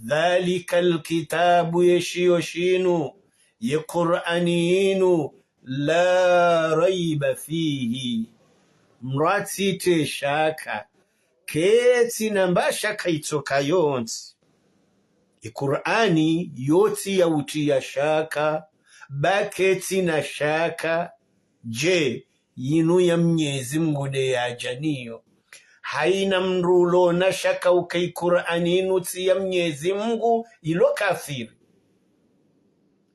ذلك الكتاب, ye shiyo shinu, ye Qur'ani yinu, لا ريب فيه. Mdru yatsitie shaka, ketsina mba shaka itsoka yontsi. Ye Qur'ani yotsi ya utia shaka, ba ketsina shaka, je, yinu ya Mnyezi Mngu nde yadja nayo? Hayina mndru ulo na shaka uka ye Qur'ani yinu tsi ya Mnyezi Mngu, ilo kafiri.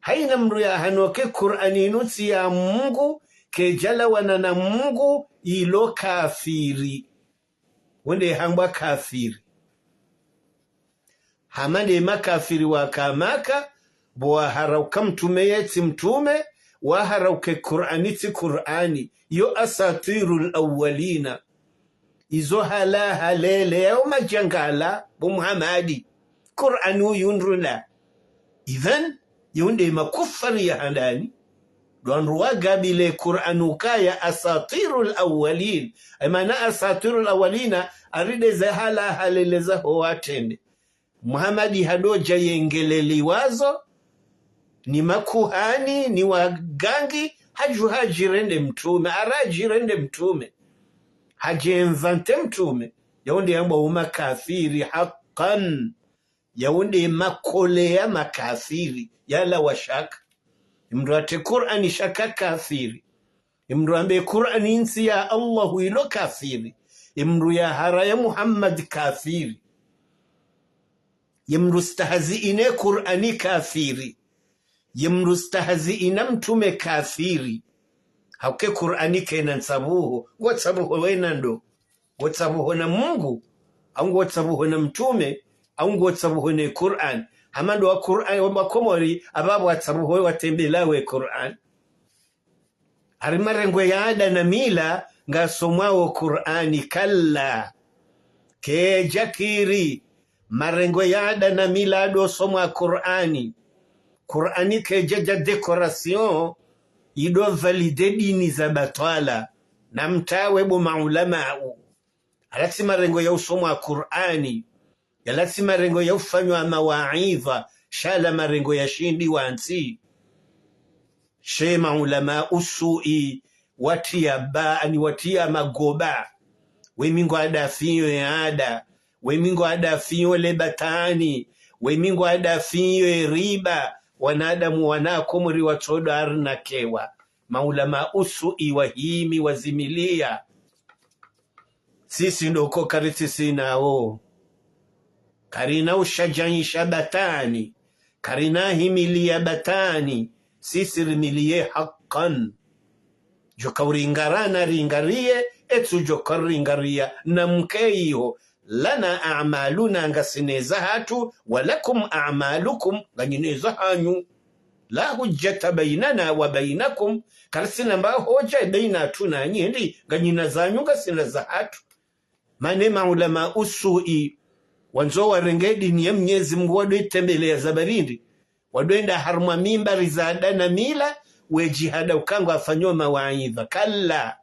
Hayina mndru yahano uka ye Qur'ani yinu tsi ya Mngu, kedjalawana na Mngu, ilo kafiri. Wo nde hambwa kafiri. Hama nde makafiri waka Maka, bo wahara uka mtrume yetsi mtrume, wahara uka ye Qur'ani tsi Qur'ani, yo أساطير الأولين. Izo halahalele, yayo madjangala, bo Muhammadi. Qur'ani uyu ndrula. Idhan, yo nde makufari ya handani. Ndo wandru wagabile Qur'ani ukaya أساطير الأولين. Ye maana أساطير الأولين, ari nde ze halahalele zaho watrende. Muhammadi hadodja yengeleliwa zo, ni makuhani, ni wagangi, hadju hadjirende mtrume, ara hadjirende mtrume. Hadji inventer mtrume. Yawo nde yambwa wo makafiri, haqqan. Yawo nde makole ya makafiri, yalawa shaka. Ye mndru yatre Qur'ani shaka kafiri. Ye mndru yambe Qur'ani tsi ya Allahu ilo kafiri. Ye mndru yahara ya Muhammad kafiri. Ye mndru stahazii ne Qur'ani kafiri. Ye mndru stahazii na mtrume kafiri. Hauka ye Qur'ani kayina ntsabuho, ngwo tsabuho wena ndo. Ngwo tsabuho na Mungu, au ngwo tsabuho na mtrume, au ngwo tsabuho ne Qur'an. Hama ndo wa Qur'an, wa Makomori, apvapvo watsabuho watrembelao ye Qur'an. Hari marengwe ya ada na mila, ngasomwao Qur'ani, kalla. Kedja kiri, marengwe ya ada na mila ndo somwa Qur'ani. Qur'ani kedja dja décoration, ido valider dini za batwala. Na mtawe bo maulamau. Yala tsi marengwe ya usomwa Qur'ani. Yala tsi marengwe ya ufanywa mawaidha. Sha yala marengwe ya shindi wantsi. She maulamau su'i, watriya ba, ani watriya magoba. Wemi ngwa dafiyo ye ada. Wemi ngwa dafiyo le batwali. Wemi ngwa dafiyo ye riba. Wanadamu wana Komori watsodo arnaquewa. Maulamau su'i wahimi wazimiliya. Sisi ndo ko karitsisi nawo. Karina ushadjaisha batwali. Karina himiliya batwali. Sisi rimiliye haqqan. Djoka uringara na ringariye, etsu djoka ringariya na mke iho. لنا أعمالنا, ngasi ne zahatru, ولكم أعمالكم, nganyi ne zahanyu. لا حجة بيننا وبينكم, Karitsina mba hoja baina hatru nanyi, hindri, nganyina zanyu, ngasina zahatru. Mana maulama usui, wandzo warenge dini ya Mnyezi Mungu, wadjoitembeleya za barindi, wadjoenda harumwa mimbari za ada na mila, wedjihada uka ngwafanyo mawaidha. Kalla.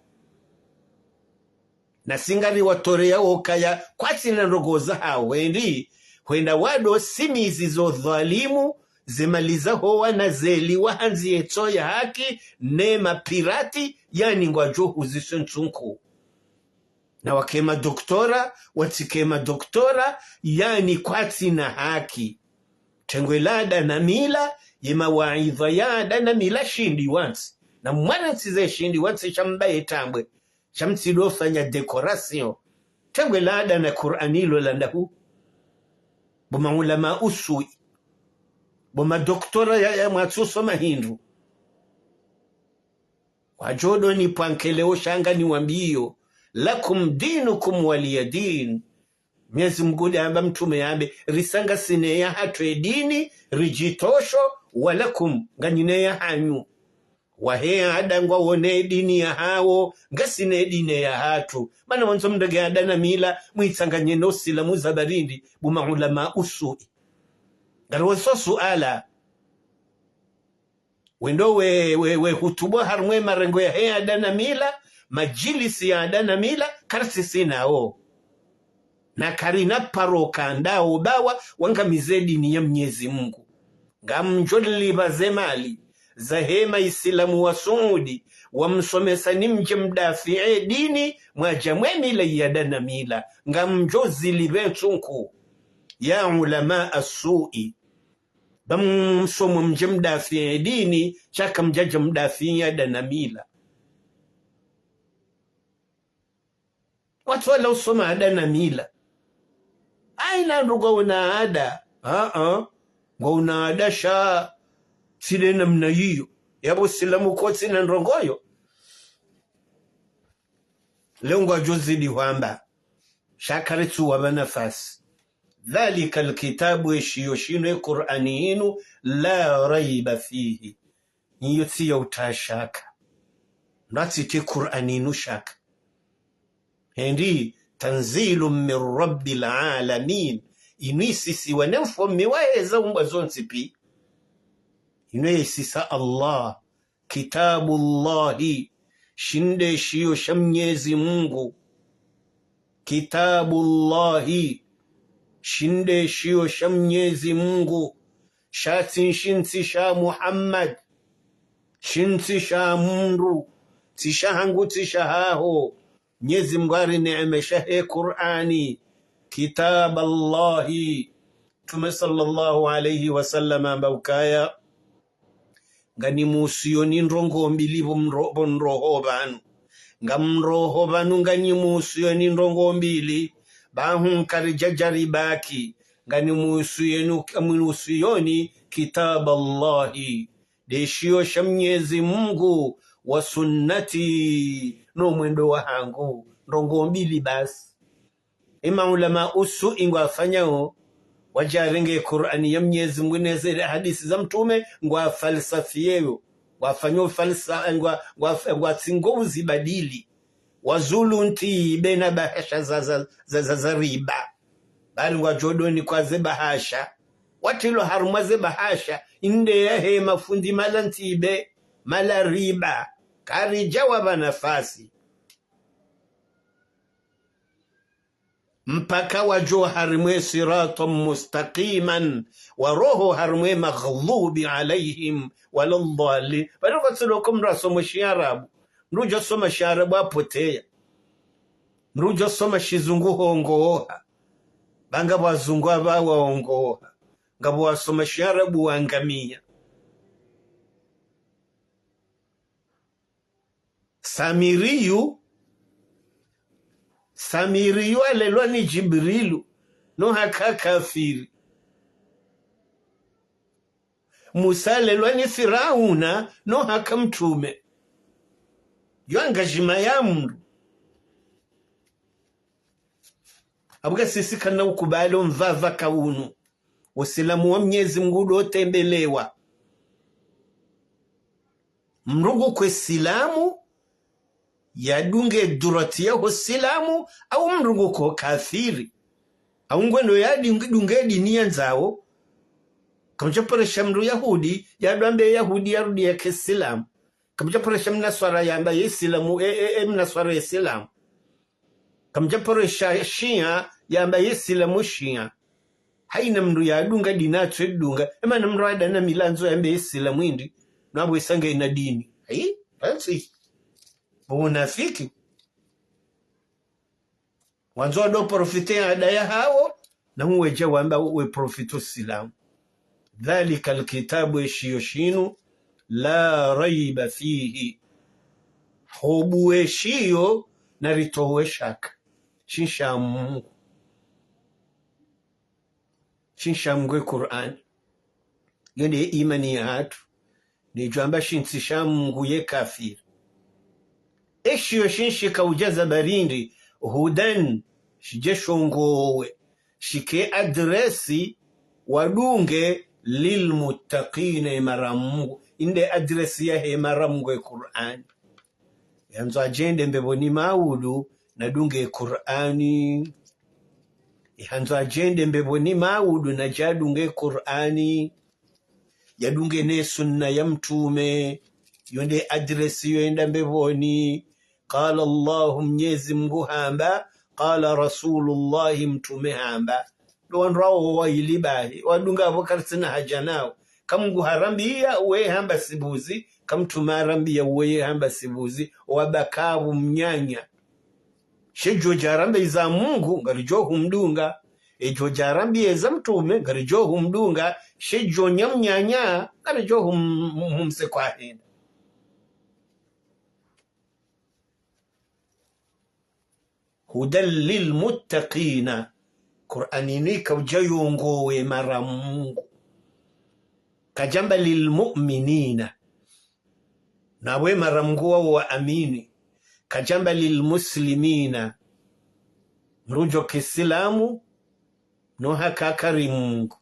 Na si ngariwatoreya wokaya kwatsina ndrongoo zahawo, hindri, hwenda wadjosimizi zo dhwalimu, zemali zaho wana zeliwa handzi yetso ya haki, ne mapirati, yani ngwadjo huziswa ntsunku. Na wake madoktora, watsike madoktora, yani kwatsina haki. Tengwe la ada na mila, ye mawaidha ya ada na mila shindi wantsi. Na mwana ntsi ze shindi wantsi sha mbaye tambwe. Sha mtsidjofanya décoration. Tengwe la ada na Kur'ani ilo landa hu. Bo maulama usui. Bo madoktora ya, ya mwatsusoma hindru. Wadjo doni pvankele o sha nganiwambiyo. Lakum dinukum waliya din. Mnyezi Mungu nde amba mtrume yambe, risa ngasina yahatru ye dini, ridjitosho, walakum, nganyina yahanyu. Wahe ada ngwawo ne dini yahawo, ngasina dini yahatru. Mana wandzo mrenge ada na mila, mwitsanganye no usilamu za barindi, bo maulama usui. Ngariwauzo suala. Wendo we, we, we hutubu harumwa ye marengo yahe ada na mila, madjilisi ya ada na mila, karitsisina wo. Na karina paro ka ndao bawa wangamize dini ya Mnyezi Mungu. Ngamdjo lipva ze mali zahe maisilamu wa Suudi, wamsomesa ni mdje mdafiye dini, mwadja mwe mila ya ada na mila. Ngamdjo zilipve ntsunku. Ya ulama asui. Ba msomo mdje mdafiye dini, sha kamdjadja mdafiye ada na mila. Watsola usoma ada na mila. Haina ndru ngwauna ada. Aa. Ngwauna ada sha tsi le namna yiyo. Yapvo usilamu kwatsina ndrongoo yo. Leo ngwadjo zidi hwamba. Sha karitsu wapva nafasi. Dhalika alkitabu, eshiyo shinu, e Kur'ani yinu, la raiba fihi. Nyiyo tsi ya uta shaka. Mdru atsite Kur'ani yinu shaka. Hindri, tanzilu min rabbil alamin. Yinu yisisiwa ne mfaume wahe za umbwa zontsi pi. Yinu yisisa Allah. Kitabullahi, shinde shiyo sha Mnyezi Mungu. Kitabullahi, shinde shiyo sha Mnyezi Mungu. Sha tsi shintsi sha Muhammad, shintsi sha mndru, tsi sha hangu, tsi sha haho. Mnyezi Mungu harineemesha he Kur'ani. Kitaballahi. Mtrume swallallahu alayhi wa sallam hamba ukaya, nganimusiyo ni ndrongoo mbili pvo mro-, pvo mroho pvanu. Ngamroho pvanu nganimusiyo ni ndrongoo mbili, pvahu nkaridjadja ribaki. Nganimusiyo ni, nganimusiyo ni kitaballahi. Nde shiyo sha Mnyezi Mungu, wa sunnati, no mwendo wahangu. Ndrongoo mbili basi. Ye maulama usui ngwafanyao, wadjarenge Kur'ani ya Mnyezi Mungu neze hadisi za Mtrume, ngwafalsafiyeyo, ngwafanyao falsa-, ngwa, ngwa, ngwatsingo uzibadili. Wazulu ntibe na bahasha za, za, za, za, za riba. Bali ngwadjo doni kwa ze bahasha. Watrilwa harumwa ze bahasha, inde yahe mafundi mala ntibe, mala riba. Karidjawapva nafasi. Mpaka wadjo harimwe siratan mustaqiman, waroho harimwe maghdubi alayhim wala ddallin. Pvanu kwatsi loko mdru asoma shiarabu. Mdru udjo soma shiarabu apoteya. Mdru udjo soma shizungu hongoha. Ba ngapvo wazungu apva wahongoha. Ngapvo wasoma shiarabu wangamiya. Samiriyu, Samiriyu alelwa ni Jibrilu, no haka kafiri. Musa alelwa ni Firauna, no haka mtrume. Yo engagement ya mndru. Abuka sisi kana ukubali omvava ka unu. Usilamu wa Mnyezi Mungu ndo tembelewa. Mdru nguko silamu, yadunge durati yaho silamu, au mdru nguko kafiri. Au ngwendo yadunge dini yandzao. Kamdjaporesha mdru yahudi, yadwambe yahudi yarudi yake silamu. Kamdjaporesha mnaswara yamba ye silamu, e, e, e, mnaswara ye silamu. Kamdjaporesha shia yamba ye silamu shia. Haina mdru yadunga dini atso edunga. Ema na mdru ada na mila ndzo yambe ye silamu indi. Nabo isange ina dini. Ayi, basi. Bo unafiki. Wandzo wado profite ya ada yahawo, na uwedja wamba we profite silamu. ذلك الكتاب, eshiyo shinu, لا ريب فيه. Hobu eshiyo na ritowe shaka. Shinsha Mungu. Shinsha Mungu e Kur'ani. Yo nde imani yahatru. Nedjwamba shintsi sha Mungu ye kafiri. Eshiyo shinshi kaudjaza barindi, هدى, shidje shongowe, shike adresi wadunge, للمتقين, emara Mungu. Inde adresi yahe emara Mungu e Kur'ani. Yandzo adjende mbepvoni maudu, nadunge Kur'ani. Yandzo adjende mbepvoni maudu, nadje adunge Kur'ani. Yadunge ne sunna ya mtrume. Yo nde adresi yo enda mbepvoni. قال الله, Mnyezi Mungu hamba. قال رسول الله, mtrume hamba. Ndo wandru wawo wayili bahi, wadunga apvo karitsina haja nawo. Ka Mungu harambiya, weye hamba sibuzi, ka mtrume harambiya, weye hamba sibuzi, wabaka apvo mnyanya. She djo djarambe iza Mungu, ngaridjo humdunga. Edjo djarambe eza mtrume, ngaridjo humdunga. She djo nya mnyanya, ngaridjo hum-, hum-, humse kwahenda. هدى للمتقين. Kur'ani inu ikaudja yongowe emara Mungu. Kadjamba للمؤمنين. Napvo emara Mungu wawo waamini. Kadjamba للمسلمين. Mdru djo ke silamu, no haka kari Mungu.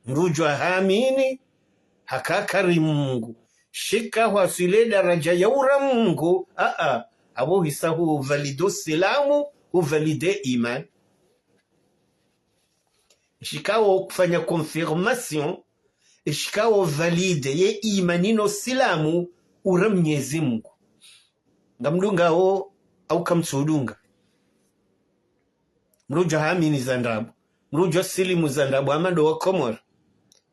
Mdru djo hamini, haka kari Mungu. Shika hwaswili daraja ya ura Mungu, a, a, apvo hisa huvalide silamu, huvalide imani. Shika wo kufanya confirmation, shika wo valide ye imani no silamu, ura Mnyezi Mungu. Ngamdungao, au kamtsudunga. Mdru djo hamini za ndrabo. Mdru djo silimu za ndrabo, hama ndo wa Komori.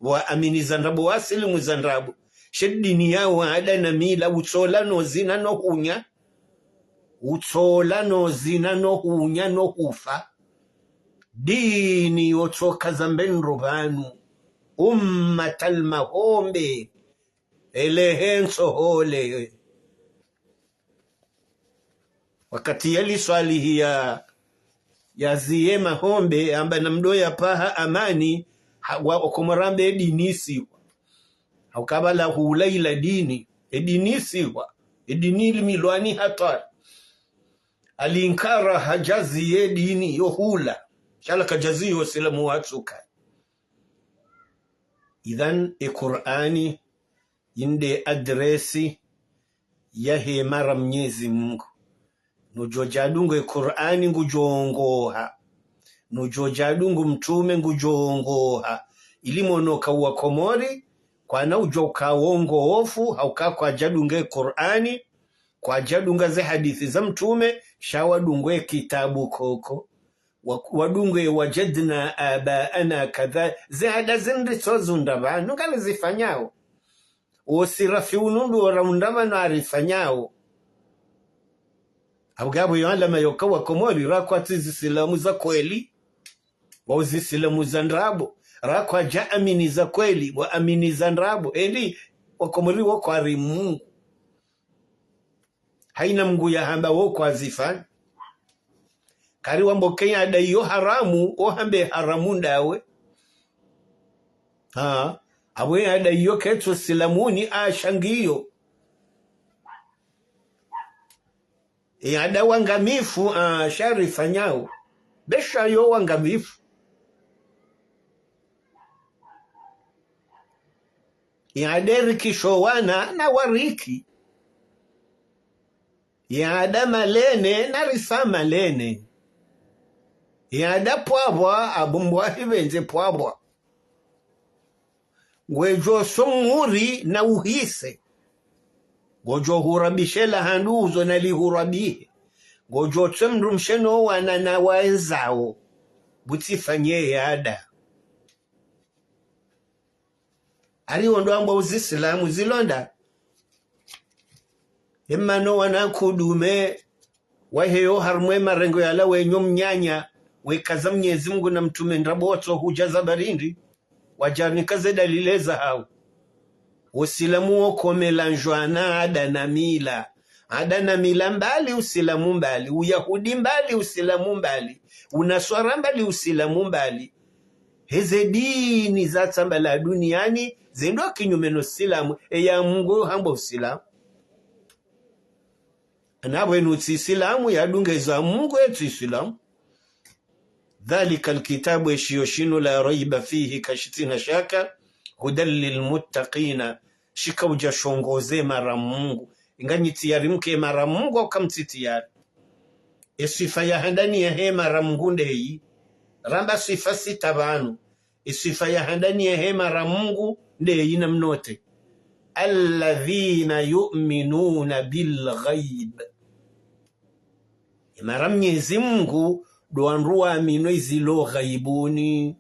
Waamini za ndrabo, wasilimu za ndrabo. She dini yawo ada na mila, utsola no zina no hunya. Utsola no zina no hunya no hufa. Dini yotsoka za mbendro pvanu. Ummat al mahombe. Elehe ntsohole. Wakati yali Swalihi ya, yaziye mahombe, amba na mdo ya paha amani, ha, wa okomorambe edini isiwa. Haukabala hula ila dini, edini isiwa, edini ili milwani hatwari. Alinkara hajaziye dini yo hula, shala kajaziye osilamu watsuka. Idhan, e Kur'ani, inde adresi yahe mara Mnyezi Mungu. Nudjo djadungu e Kur'ani ngudjo ongoha. Nudjo djadungu mtrume ngudjo ongoha. Ili mono ka wa Komori, kwana udjo ka wongofu, hauka kwadjadunga e Kur'ani, kwadjadunga ze hadithi za mtrume, sha wadungu e kitabu koko. Wa-, wadungu e وجدنا آباءنا كذا-, ze hada zindri tso zundra pvanu, ngari zifanyao. Osi rafi unu ndo ora undra pvanu ari fanyao. Apvo ngapvo yo alama yoka wa Komori, rakwa tsi zisilamu za kweli, wa uzisilamu za ndrabo, rakwa dja amini za kweli, wa amini za ndrabo, endi wa Komori wo kwari Mungu. Haina Mungu yahamba wo kwazifanya. Kari wambo ke ya ada iyo haramu, o hambe haramu ndawe. Ha, apvo ya ada iyo ketso silamuni a shangiyo. Ya ada wangamifu, a shari fanyao. Besha yo wangamifu. Ya ada rikisho wana na wariki. Ye ada malene, narisa malene. Ye ada pvwapvwa, abumbwa hipvendze pvwapvwa. Ngwedjo so mhuri na uhise. Ngodjo hurabishe la handru uzo na lihurabihe. Ngodjo tse mdrumshe no wana na waendzao. Butsi fanye ye ada. Ari ondo amba uzisilamu zilonda. Emano wana kudume, waheyo harumwa ye marengo yala wenyo mnyanya, wekaza Mnyezi Mungu na mtrume ndrabo watso hudja za barindi, wadjanika ze dalili zahawo. Usilamu wo komelanjwa na ada na mila. Ada na mila mbali, usilamu mbali. Uyahudi mbali, usilamu mbali. Unaswara mbali, usilamu mbali. Heze dini za tsamba la duniani, zendo kinyume no silamu, eya Mungu hamba usilamu. Na bwenu tsi silamu, yadunge za Mungu, e tsi silamu. ذلك الكتاب, eshiyo shinu, لا ريب فيه, kashitsina shaka, هدى للمتقين, shika udja shongoze mara Mungu. Inga nyi tiyari mke mara Mungu au kamtsi tiyari? Eswifa ya handani yahe mara Mungu ndeyi? Ramba swifa sita pvanu. Eswifa ya handani yahe mara Mungu ndeyi na mnote? الذين يؤمنون بالغيب. Emara Mnyezi Mungu, ndo wandru waaminio ezilo ghaibuni,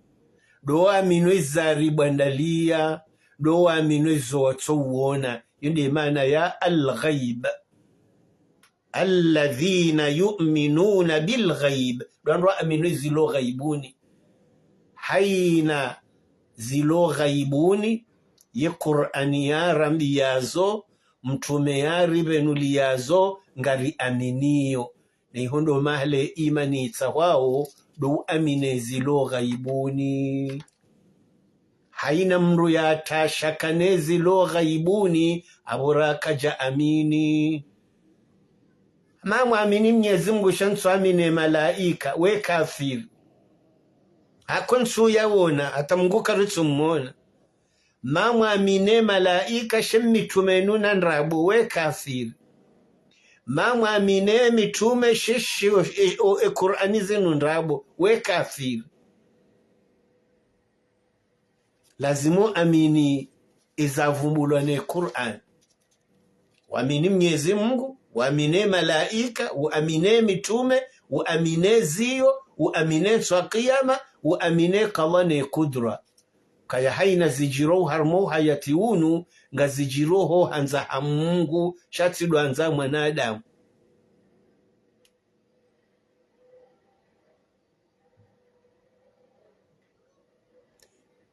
ndo waaminio eza ribwandaliya, ndo waaminio ezo watso uona. Iyo nde maana ya al-ghaib. الذين يؤمنون بالغيب. Ndo wandru waaminio ezilo ghaibuni. Haina zilo ghaibuni, ye Kur'ani yarambiyazo, mtrume yaripvenuliyazo, ngariaminiyo. Na iho ndo mahala imani itsahwao, ndo uamini zilo ghaibuni. Haina mndru yatashaka ne zilo ghaibuni, apvo ra kadja amini. Mamwamini Mnyezi Mungu sha ntsu amini malaika, we kafiri. Hako ntsu yawona, hata Mungu karitsu mwona. Mamwamini malaika she mitrume inu na ndrabo, we kafiri. Mamwamini mitrume she, she, e, o, e Kur'ani zinu ndrabo, we kafiri. Lazimu amini eza vumbulwa ne Kur'ani. Uamini Mnyezi Mungu, uamini malaika, uamini mitrume, uamini ziyo, uamini ntsu ya kiyama, uamini kadha ne kudra. Kaya haina zidjiro harumwa uhayati unu, ngazidjiro ho handza ha Mungu, sha tsi ndo handza mwanadamu.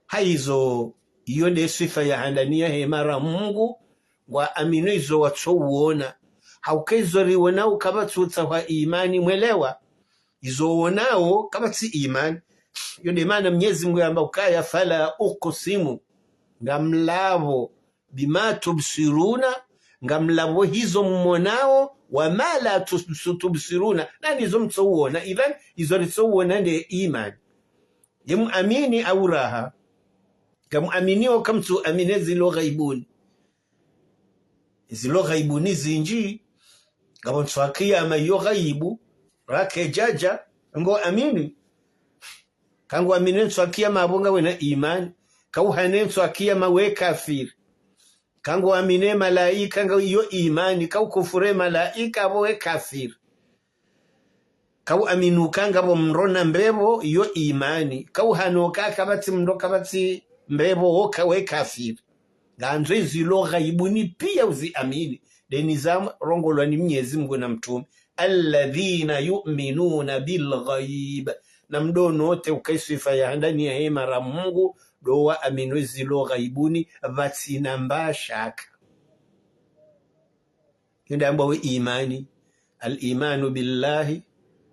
Haizo, iyo nde swifa ya handani yahe mara Mungu, ngwaaminio izo watso uona. Hauka izo riwonao kapvatsi utsahwa imani, mwelewa? Izo wonao kapvatsi imani. Iyo nde maana Mnyezi Mungu yamba ukaya, فلا أقسم, ngamlapvo, بما تبصرون, ngamlapvo hizo mmonao, وما لا تبص-, تبصرون, na nizo mtso uona. Idhan, izo ritso uona nde imani. Ye muamini au raha? Ngamuaminio kamtsu amini zilo ghaibuni. Zilo ghaibuni zindji, ngapvo ntsu ya kiyama iyo ghaibu, rake djadja, ngo amini. Ka nguamini ntsu ya kiyama apvo ngawe na imani. Ka uhane ntsu ya kiyama we kafiri. Ka nguamini malaika nga iyo imani. Ka ukufuru malaika apvo we kafiri. Ka uamini uka ngapvo mro na mbepvo iyo imani. Ka uhane uka kapvatsi mro kapvatsi mbepvo woka we kafiri. Ngandzo izilo ghaibuni pia uziamini. Nde nizo zarongolwa ni Mnyezi Mungu na mtrume. الذين يؤمنون بالغيب. Na mdo note uka iswifa ya handani yahe mara Mungu, ndo waaminio izilo ghaibuni, pvatsina mba shaka. Iyo nde yambwao imani. الإيمان بالله,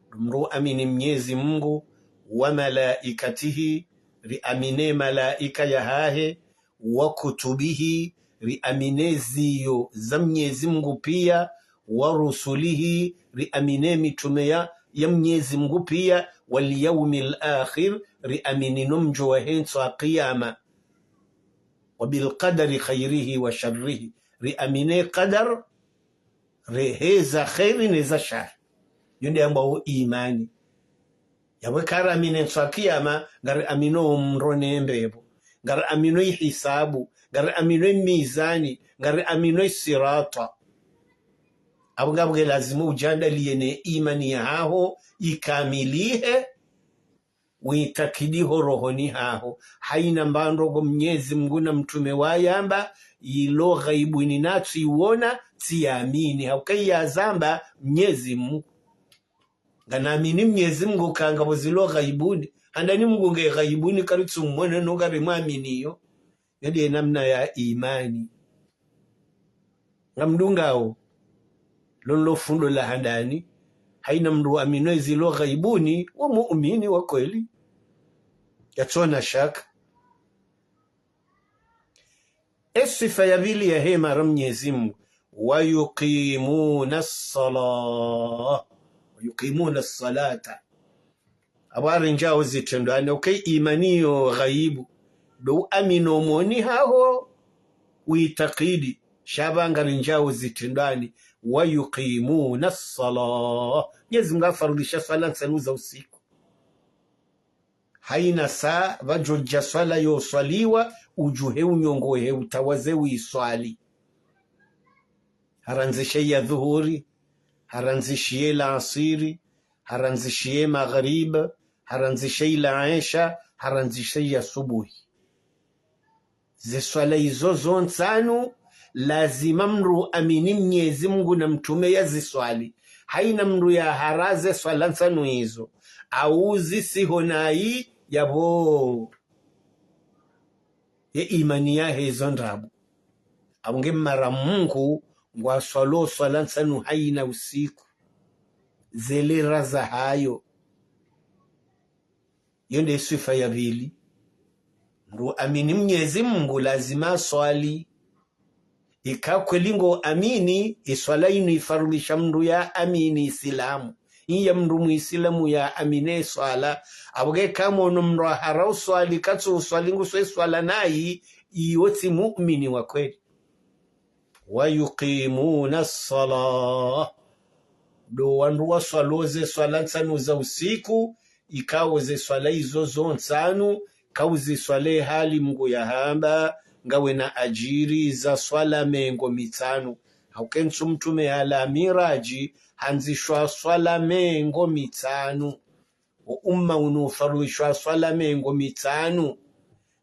ndo mdru amini Mnyezi Mungu, وملائكته, riamini malaika yahahe, وكتبه, riamini ziyo za Mnyezi Mungu pia, ورسله, riamini mitrume ya, ya Mnyezi Mungu pia, واليوم الآخر, riamini no mdjo wahe ntsu ya kiyama. وبالقدر خيره وشره, riamini qadar, Rehe za kheri ne za shari. Yo nde yambwao imani. Yapvo eka ramini ntsu ya kiyama, ngariaminio omndro ne mbepvo. Ngariaminio ihisabu. Ngariaminio mizani. Ngariaminio sirata. Apvo ngapvo nge lazimu udjandaliye ne imani yaho ikamilihe, uitakidi ho rohoni haho. Haina mba ndrongo Mnyezi Mngu na mtrume wayamba, ilo ghaibuni natsu iwona, tsiamini. Hauka yazamba Mnyezi Mngu. Nganamini Mnyezi Mngu ka ngapvo zilo ghaibuni. Handani Mngu nge ghaibuni karitsu mwona no ngarimwaminiyo. Yo nde namna ya imani. Ngamdungao, lo ndilo fundo la handani, haina mndru aminio ezilo ghaibuni, wo muumini wa kweli. Yatsona shaka. Eswifa ya pvili yahe mara Mnyezi Mngu, ويقيمون الصلاة. ويقيمون الصلاة. Apvo arindjao zitrendwani, uka imani yo ghaibu, ndo uamini omoni haho, uitakidi, sha pvanga rindjao zitrendwani, ويقيمون الصلاة. Mnyezi Mngu afarudhisha swala ntsanu za usiku. Haina saa pvadjodja swala yoswaliwa, udjuhe unyongohe utawaze uiswali. Harandzishe ya dhuhuri, harandzishe la asiri, harandzishe maghrib, harandzishe la isha, harandzishe ya subuhi. Ze swala izo zo ntsanu, lazima mndru amini Mnyezi Mngu na mtrume yaziswali. Haina mndru yahara ze swala ntsanu izo, au zisiho nayi yapvo. Ye imani yahe izo ndrabo. Apvo nge mara Mngu ngwaswalo swala ntsanu haina usiku. Ze lera zahayo. Yo nde swifa ya pvili. Mndru amini Mnyezi Mngu lazima aswali. Ika kweli ngo amini, iswala inu ifarudhisha mndru ya amini Isilamu. Iya mndru Muisilamu ya amini iswala. Apvo nge kamono mndru ahara uswali, katsu uswali nguso iswala nayi, iyo tsi muumini wa kweli. ويقيمون الصلاة. Ndo wandru waswalo ze swala ntsanu za usiku, ikao ze swala izo zo ntsanu, kauziswali hali Mngu yahamba, ngawe na adjiri za swala mengo mitsanu. Hauka entsu mtrume yalawa miradji, handzishwa swala mengo mitsanu. O umma unu ufarudhishwa swala mengo mitsanu.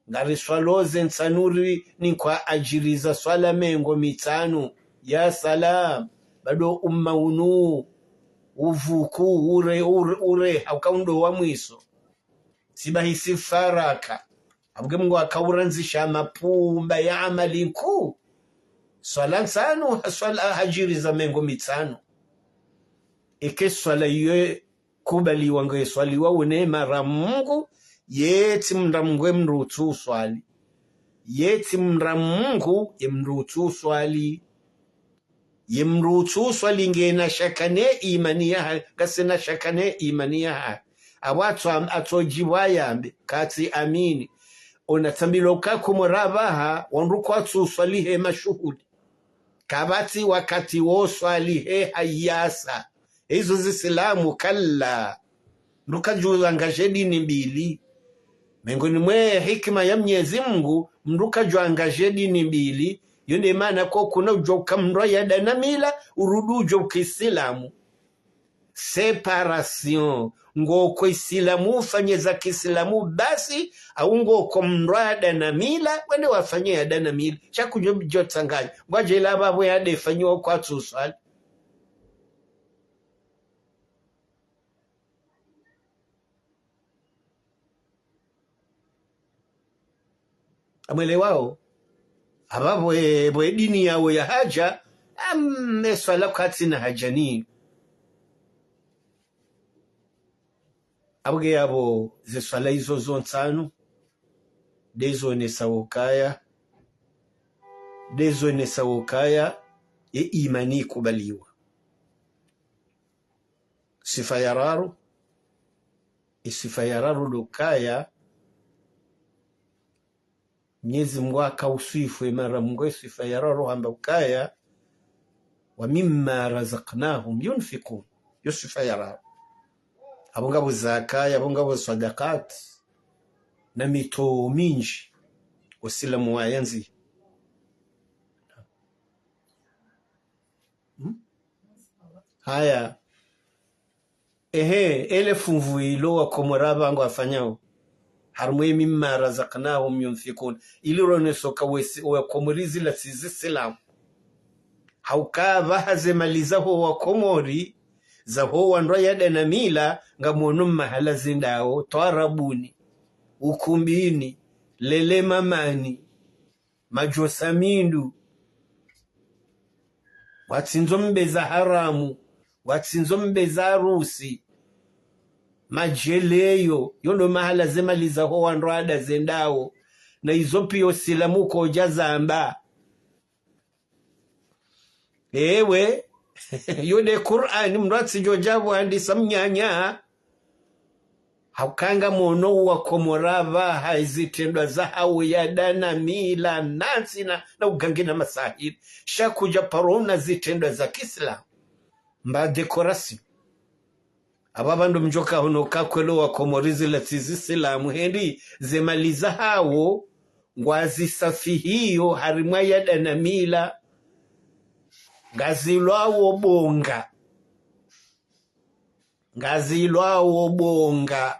Ngariswalo ze ntsanu rinikwa adjiri za swala mengo mitsanu. Ya salam, bado umma unu uvuku ure, ure, ure, hauka undo wa mwiso. Sibahisi faraka. Apvo nge Mngu akaurandzisha mapumba ya amali nkuu. Swala ntsanu, ha swala hadjiri za mengo mitsanu. Eke swala iyo kubaliwa nge swaliwa une mara Mngu, ye tsi mndra Mngu ye mndru utsu uswali. Ye tsi mndra Mngu ye mndru utsu uswali. Ye mndru utsu uswali ngena shaka ne imani yahahe, ngasina shaka ne imani yahahe. Apvo atso am-, atsodjibu yambe, katsi amini. Ona tsambilwa uka Komori apvaha, wandru kwatsu uswali he mashuhuli. Kapvatsi wakati wo swali he hayasa. Izo zisilamu kalla. Mndru kadjuangadje dini mbili. Mengoni mwe hikima ya Mnyezi Mngu, mndru kadjuangadje dini mbili. Yo nde mana ko kuna udjo uka mndru yadana mila, urudi udjo uka Isilamu. Séparation. Ngoko Isilamu ufanye za Kiisilamu basi, au ngoko mndru yadana mila, wende wafanye yadana mila. Sha kudjo djo tsanganya. Ngwadje ila apvapvo yade fanyiwa kwatsu uswali. Amwelewao? Apvapvo e, pvo e dini yawo yahadja, am, e swala katsina hadja ni. Apvo nge yapvo ze swala izo zo ntsanu, nde zonesao ukaya, nde zonesao ukaya, ye imani ikubaliwa. Swifa ya raru, e swifa ya raru ndo ukaya, Mnyezi Mngu akauswifu e mara Mngu e swifa ya raru hamba ukaya, ومما رزقناهم ينفقون. Yo swifa ya raru. Apvo ngapvo zaka, yapvo ngapvo swadakati, na mitowo mindji wo Usilamu wayandzi. Hmm? Haya. Ehe, ele funvu ilo Wakomori apvanu ngwafanyao. Harumwa ومما رزقناهم ينفقون. Ili roneso ka wesi, Wakomori zila tsi Zisilamu. Hauka apvaha ze mali zaho Wakomori, zaho wandru wa yada na mila, ngamono mahala zendao, twarabuni, ukumbini, lele mamani, madjosa mindu, watsindzo mbe za haramu, watsindzo mbe za harusi, madjeleyo, yo ndo mahala ze mali zaho wandru wa ada zendao, na izo piya Usilamu kodja zamba. Ewe, yo nde Kur'ani, mndru atsidjo dja pvo handisa mnyanya. Hauka ngamono Wakomori apvaha zitrendwa zahawo yada na mila, na ntsina, na ugangi na masahiri. Sha kudja paro na zitrendwa za Kisilamu. Mba décoration. Apvapva ndo mdjoka hono ka kweli Wakomori zila tsi Zisilamu, hindri ze mali zahawo ngwazisafihiyo harimwa yada na mila, ngazilwawo bonga. Ngazilwawo bonga.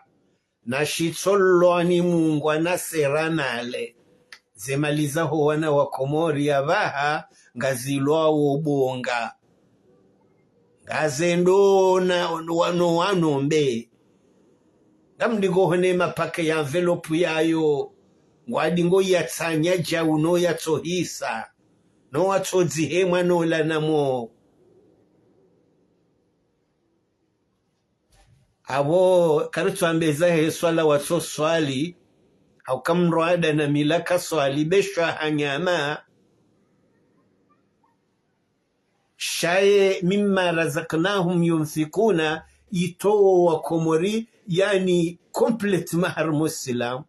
Na shitsolwani mungwa na sera nale. Ze mali zaho wana Wakomori apvaha ngazilwawo bonga. Ngazendo na wano wano mbe. Ngamdingo hone mapake ya enveloppe yayo. Ngwadingo yatsanya djau no yatsohisa. No watsodzihemwa no lanamo. Apvo karitsuambe zahe swala watsoswali, hauka mndru wa ada na mila kaswali, be shwa hanyama. Sha ye ومما رزقناهم ينفقون, itowo Wakomori, yani complètement harimwa Usilamu.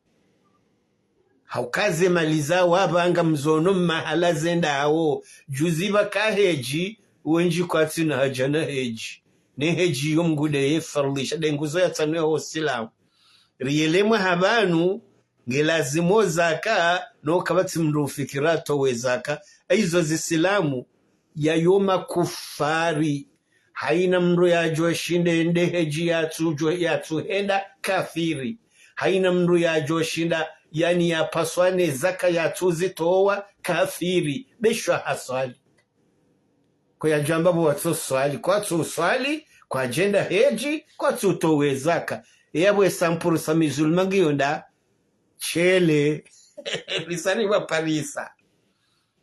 Hauka ze mali zawo apvaha ngamzono mahala zendao. Juzi pvaka hedji, wendji kwatsina hadja na hedji. Ne hedji yo Mngu nde ye faradhisha, nde nguzo ya ntsanu yaho Usilamu. Riyelewa apvanu, nge lazimu zaka, no kapvatsi mndru ufikira atowe zaka. Ezo Zisilamu, ya yo makufari. Haina mndru yadjo shinda yende hedji yatsu, yatsuhenda, kafiri. Haina mndru yadjo shinda, yani, yapaswa ne zaka yatsuzitowa, kafiri. Be shwa haswali. Ko yadjamba pvo watsoswali, kwatsuswali, kwadjenda hedji, kwatsutowe zaka. Yapvo e cent pour cent musulman ngiyo nda, shele. Risani wa parisa.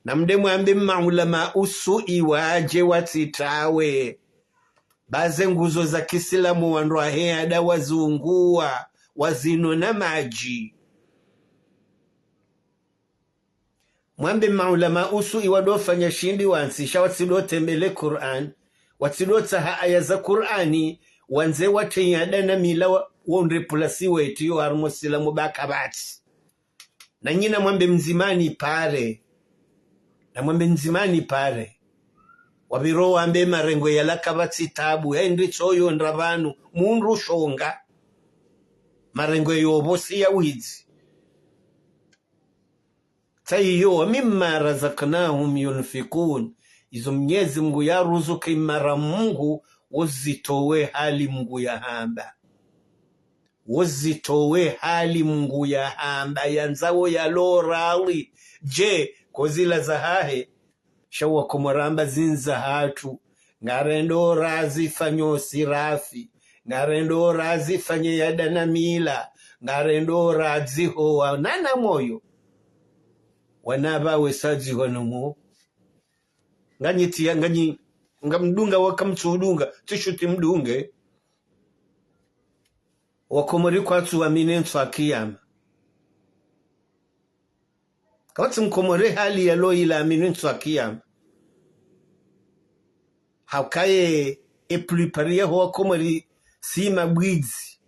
Na mde mwambe maulama usu'i wadje watsitawe. Ba ze nguzo za Kisilamu wandru wahe ada wazunguwa, wazinwa na madji. Mwambe maulama usu'i wado fanya shindri wantsi, sha watsido tembele Kur'ani, watsido tsaha aya za Kur'ani, wandze watrenya ada na mila wa, wondre pulasi wetru yo harimwa Usilamu ba kapvatsi. Nanyi namwambe mdzima ni pare. Namwambe mdzima ni pare. Wapviro wambe marengwe yala kapvatsi tabu. Hindri tsoyo ndra pvanu. Mundru shonga. Marengwe yo pvo si ya widzi. Tsa iyo, ومما رزقناهم ينفقون. Izo Mnyezi Mngu ya ruzuku imara Mngu, wozitowe hali Mngu ya hamba. Wozitowe hali Mngu ya hamba, yandzawo yalo radhi. Je, ko zila zahahe? Sha Wakomori wamba zinu zahatru. Ngarendo razifanye usirafi. Ngarendo razifanye yada na mila. Ngarendo razihowa. Nana moyo. Wana pvawe sazihowa no mo. Nganyi tiya, nganyi, ngamdunga waka mtsudunga, tsi shuti mdunge. Wakomori kwatsu amini ntsu ya kiyama. Kapvatsi Mkomori hali yalo ila amini ntsu ya kiyama. Hauka ye, e plupart yaho Wakomori si mabwidzi,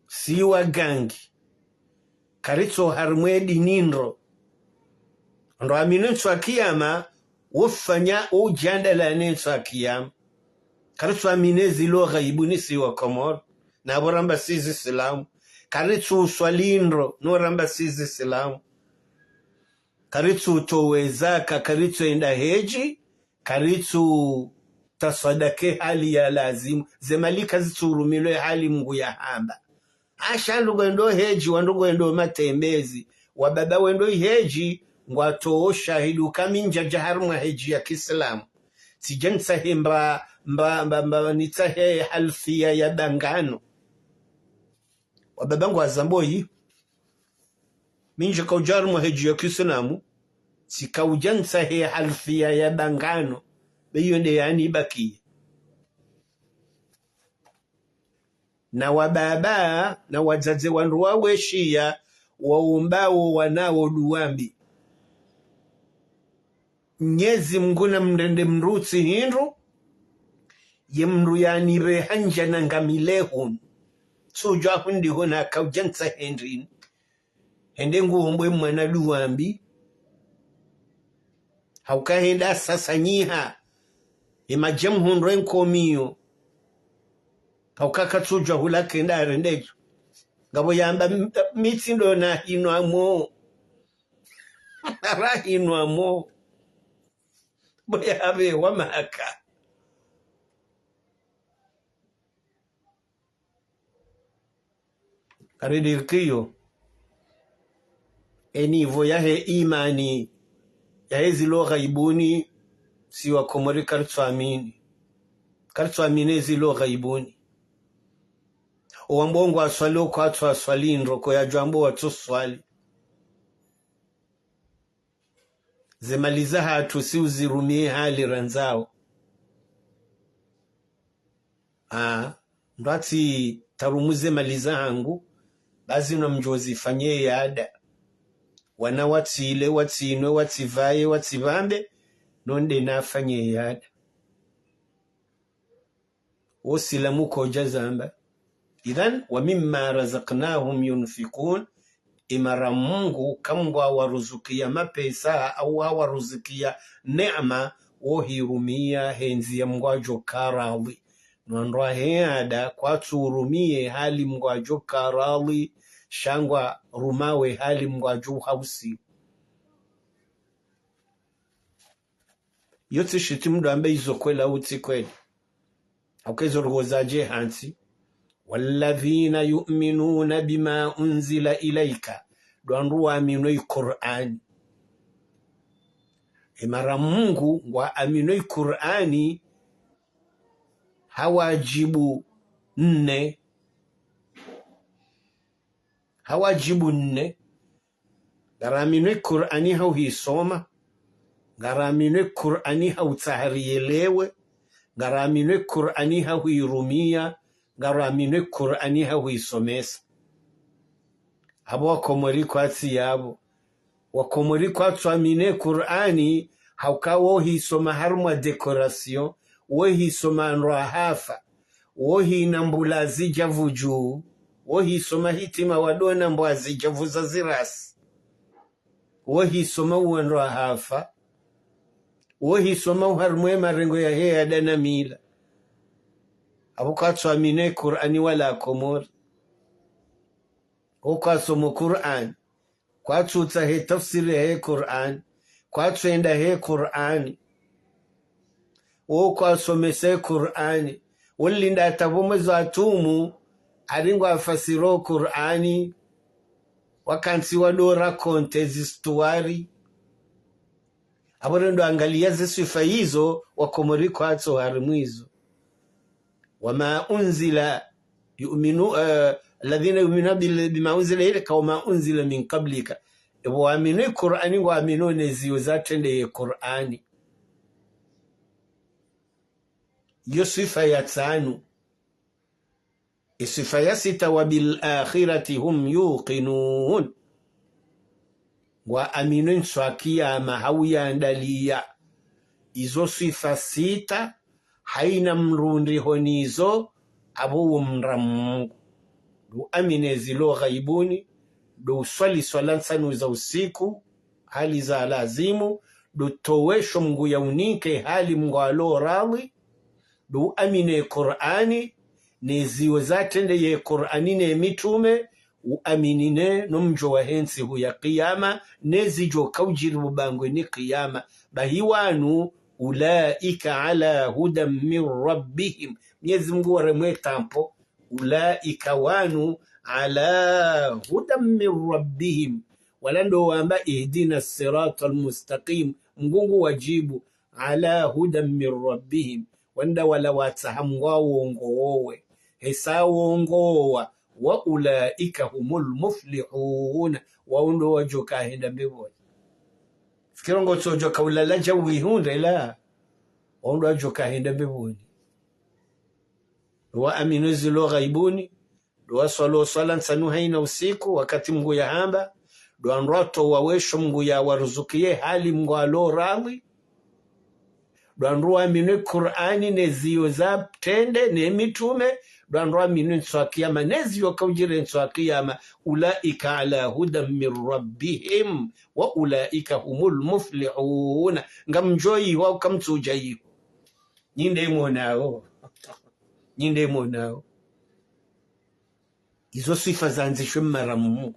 si wagangi. Karitso harimwa e dini ndro. Ndo amini ntsu ya kiyama, Wofanya, wodjandala ne ntsu ya kiyama. Karitsuamini zilo ghaibuni si wa Komori, na pvo ramba si zisilamu. Karitsuswali ndro, no ramba si zisilamu. Karitsutowa zaka, karitsuenda hedji, karitsutaswadake hali ya lazimu. Ze mali kazitsurumilwa hali Mngu yahamba. Asha wandru ngwendo hedji, wandru ngwendo matembezi. Wababa wendo hedji, ngwatowo shahidi uka mi ndjadja harumwa hedji ya kisilamu. Tsidja nitsahe mba, mba, mba, mba, nitsahe halfiya ya dangano. Wababa ngwazambo yi. Mi ndjakaudja harumwa hedji ya kisilamu, tsikaudja nitsahe halfiya ya dangano. Be iyo nde yanibakiye. Na wababa, na wadzadze wandru waweshiya, waombao wanawo duwa mbi. Mnyezi Mngu namrende mdru tsi hindru, ye mdru yanireha ndja na ngamile hunu. Tsudjwa hundri hunu akaudja nitsahe ndrini. Hende nguombwe mwana duwa mbi. Hauka henda sasanyiha. Ema dje mhundre nkomiyo. Hauka katsudjwa hula kenda arendedjo. Ngapvo yamba m-, mi tsi ndo nahinwa mo. Rahinwa mo. Bo yapve wa maka. Karidirikiyo. Eni pvo yahe imani, yahe zilo ghaibuni, si wa Komori karitsuamini. Karitsuamini zilo ghaibuni. Owambo ngwaswali, okwatsuaswali, ndroko yadjwambo watsuswali. Ze mali zahatru si uzirumiye hali randzao. Ah, mdru atsi tarumu ze mali zahangu, bazi namdjo zifanye yada. Wana watsile, watsinwe, watsipvaye, watsipvambe, no nde nafanye yada. Wosilamu kodja zamba. Idhan, wa mimma razaqnahum yunfikun, imara Mungu kamngwawaruzukiya mapesa au hawaruzukiya neema, wohirumiya he ndziya Mngu adjo karadhi. No wandru wahe ada kwatsurumiye hali Mngu adjo karadhi, sha ngwarumawo hali Mngu adjo uhausiya. Yo tsi shitru mdru ambe izo kweli au tsi kweli. Hauka izo ruhoza dje hantsi. والذين يؤمنون بما أنزل إليك. Ndo wandru waaminio i Kur'ani. Imara Mungu ngwaaminio i Kur'ani ha wadjibu nne. Ha wadjibu nne. Ngaraaminio i Kur'ani ha uhisoma, ngaraaminio i Kur'ani ha utsaha riyelewe, ngaraaminio i Kur'ani ha huirumiya, ngaraaminio i Kur'ani ha huisomesa. Apvo Wakomori kwatsi yapvo. Wakomori kwatsuamini Kur'ani, hauka wohisoma harumwa décoration, wohisoma ndro ahafa, wohina mbula zidja vudju, wohisoma hitima wadona mbwa zidja vuza zirasi. Wohisoma uwandru ahafa. Wohisoma uharumwa emarengo yahe ada na mila. Apvo kwatsuamini Kur'ani wala Komori. Wo kwasoma Kur'ani. Kwatsutsaha he tafsiri he Kur'ani. Kwatsuenda he Kur'ani. Wo kwasomesa Kur'ani. Wolinda hata pvo mwezi wa tumu, ari ngwafasiro Kur'ani. Wakantsi wado raconter zistuwari. Apvo rendo angaliya ziswifa izo, Wakomori kwatsu harimwa izo. وما أنزل يؤمنو-, eh, الذين يؤمنون بال-, بما أنزل إليك وما أنزل من قبلك. Epvo waaminio i Kur'ani ngwaaminio ne ziyo zatrendeye Kur'ani. Yo swifa ya tsanu. Iswifa ya sita, وبالآخرة هم يوقنون. Ngwaaminio ntsu ya kiyama ha uyandaliya. Izo swifa sita, haina mdru ndriho nizo, apvo wo mra Mungu. Ndo uamini zilo ghaibuni, ndo uswali swala ntsanu za usiku, hali za lazimu, ndo towesho Mngu ya unike hali Mngu alo radhi, ndo uamini ye Kur'ani, ne ziyo zatrende ye Kur'ani ne mitrume, uamini ne no mdjo wahe ntsihu ya kiyama, ne zidjo kaudjiri bubangwe ni kiyama. Bahi wanu, ulaika ala hudan min rabbihim. Mnyezi Mngu waremwe tampo, ulaika wanu ala hudan min rabbihim. Wala ndo wamba ihdina sirata almustaqim. Mngu ngu wadjibu, ala hudan min rabbihim. Wanda wala watsaha Mngu wawongowe. Hesa wongowa, wa ulaika humul muflihun. Wao ndo wadjo kahenda mbepvoni. Fikira ngo tsodjo kaulala dja wihundre la. Wao ndo wadjo kahenda mbepvoni. Ndo waamini zilo ghaibuni, ndo waswalo swala ntsanu hayina usiku, wakati Mngu yahamba, ndo wandru watowesho Mngu ya waruzukiye hali Mngu alo radhi, ndo wandru waamini Kur'ani ne ziyo zatrende ne mitrume, ndo wandru waamini ntsihu ya kiyama, ne ziyo kaudjiri ntsihu ya kiyama, ulaika ala hudan min rabbihim, wa ulaika humul muflihun. Ngamdjo iwa, kamtsudja iwa. Nyi nde mwonao. Nyi nde mwonao. Izo swifa zandzishwe mara mumu.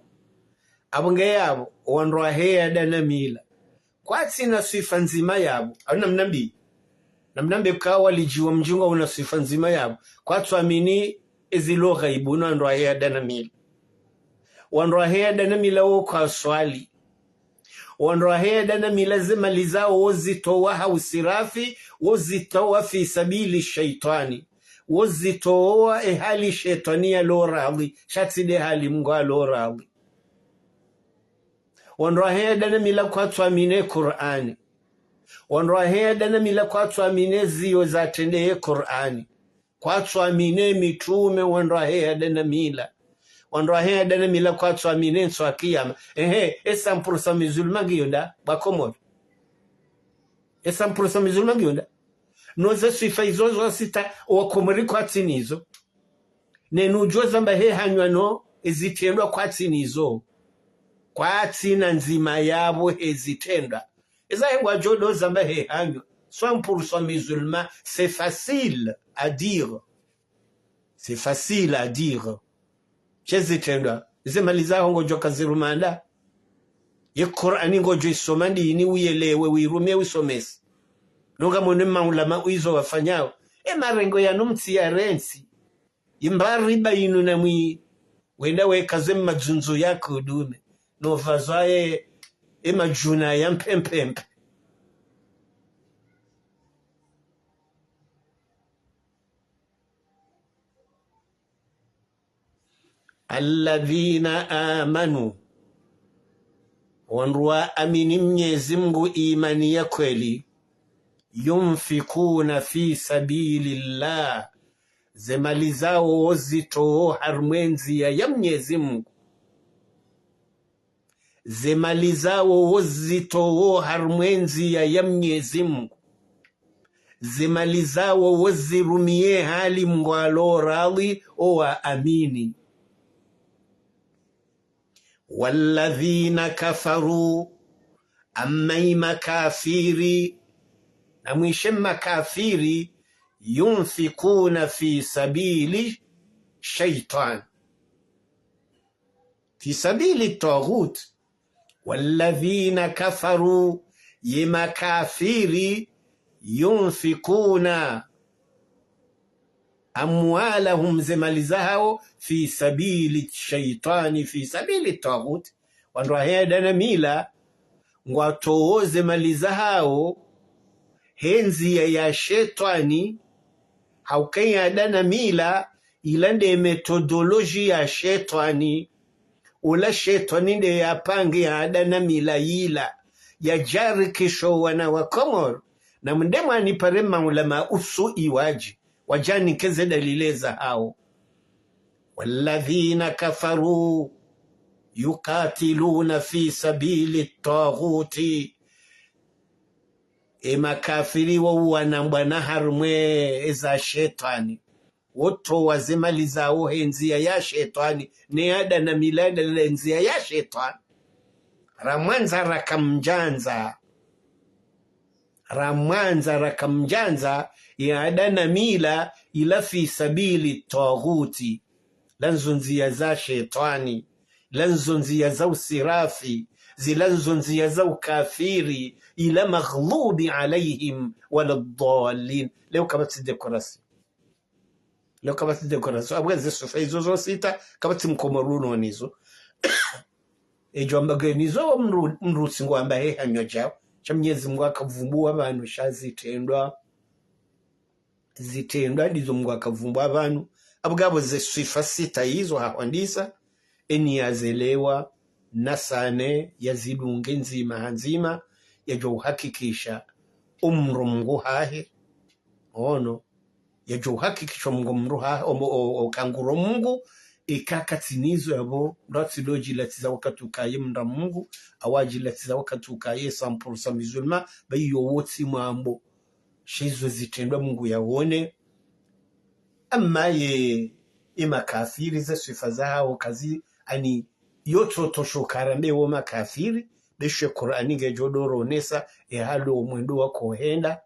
Apvo nge yapvo, wandru wahe anda na mila. Kwatsina swifa ndzima yapvo. Au namna mbi. Namna mbi kawa lidjiwa mdji ngwa una swifa ndzima yapvo. Kwatsu amini ezilo ghaibu no wandru wahe anda na mila. Wandru wahe anda na mila wo kwaswali. Wandru wahe anda na mila ze mali zawo wozitowa ha usirafi, wozitowa fi sabili shaitwani. Wozitowa e hali shetwani yalo radhi, sha tsi nde hali Mngu alo radhi. Wandru wahe anda na mila kwatsu amini Kur'ani. Wandru wahe anda na mila kwatsu amini ziyo zatrende ye Kur'ani. Kwatsu amini mitrume, wandru wahe anda na mila. Wandru wahe anda na mila kwatsu amini ntsihu ya kiyama. Ehe, e cent pour cent musulman ngiyo nda, bwa Komori. E cent pour cent musulman ngiyo nda. No ze swifa izo zo sita, wa Komori kwatsina izo. Ne nudjo zamba he hanyu no, ezitrendwa kwatsina izo. Kwatsina ndzima yapvo he zitrendwa. Eza he ngwadjo ndo zamba he hanyu. Cent pour cent musulman, c'est facile à dire. C'est facile à dire. She zitrendwa. Ze mali zaho ngodjo kaziruma nda. Ye Kur'ani ngodjo isoma ndini uyelewe, uyirume, uyisomese. Nonga mwone maulama uyizo wafanyao. E marengo yanu mtsi ya rentsi. Imba riba inu na mwi, wenda weka ze madzunzu ya kudume. No vazwa ye, e madjuna ya mpempempe. الذين آمنوا, wandru waamini Mnyezi Mngu imani ya kweli, ينفقون في سبيل الله, ze mali zawo wozitowo harumwa e ndziya ya Mnyezi Mngu. Ze mali zawo wozitowo harumwa e ndziya ya Mnyezi Mngu. Ze mali zawo wozirumiye hali Mngu alo radhi, o waamini. والذين كفروا, amma e makafiri, na mwishe makafiri, ينفقون في سبيل الشيطان. في سبيل الطاغوت. والذين كفروا, ye makafiri, ينفقون أموالهم, ze mali zahawo, في سبيل الشيطان, في سبيل الطاغوت. Wandru wahe anda na mila, ngwatowo ze mali zahawo, he ndziya ya shetwani, hauka ye anda na mila, ila nde méthodologie ya shetwani, ula shetwani nde yapange ye anda na mila yila, yadjarikisho wana wa Komori, na mnde mwanipare maulama usu iwaji, wajanike ze dalili zahawo. والذين كفروا يقاتلون في سبيل الطاغوت. E makafiri wo wanambwana harumwa eza shetwani. Wotowa ze mali zawo he ndziya ya shetwani. Ne anda na mila nde le ndziya ya shetwani. Ramwandza rakamdjandza. ramwandza, rakamdjandza, ye ada na mila, ila fi sabili taghuti. Ila ndzo ndziya za shetwani, ila ndzo ndziya za usirafi, zila ndzo ndziya za ukafiri, ila maghlubi alayhim wala ddallin. Leo kapvatsi décoration. Leo kapvatsi décoration. Apvo ze swifa izo zo sita, kapvatsi mkomori uno nizo. Edjo amba nge nizo mdru, mdru tsi ngwamba he hanyo djao. Sha Mnyezi Mungu hakavumbuwa pvanu sha zitrendwa. Zitrendwa ndizo Mungu hakavumbuwa pvanu. Apvo ngapvo ze swifa sita izo hahwandisa, eni yazelewa, nasane, yazidunge ndzima ha ndzima, yadjo uhakikisha umdru Mungu hahe. Ono, yadjo uhakikisha Mungu mdru hahe, o, o, o, ka nguro Mungu, eka katsina izo yapvo, mdru atsidjo djilatiza wakati ukaye mdra Mungu, au adjilatiza wakati ukaye cent pour cent musulman, ba iyo wotsi mwambo. Sha izo zitrendwa Mungu yaone. Amma ye, ye makafiri ze swifa zahawo kazi, ani, yo tsotosho karambe wo makafiri, be sha ye Kur'ani ngedjo doronesa, e hali wo mwendo wakohenda,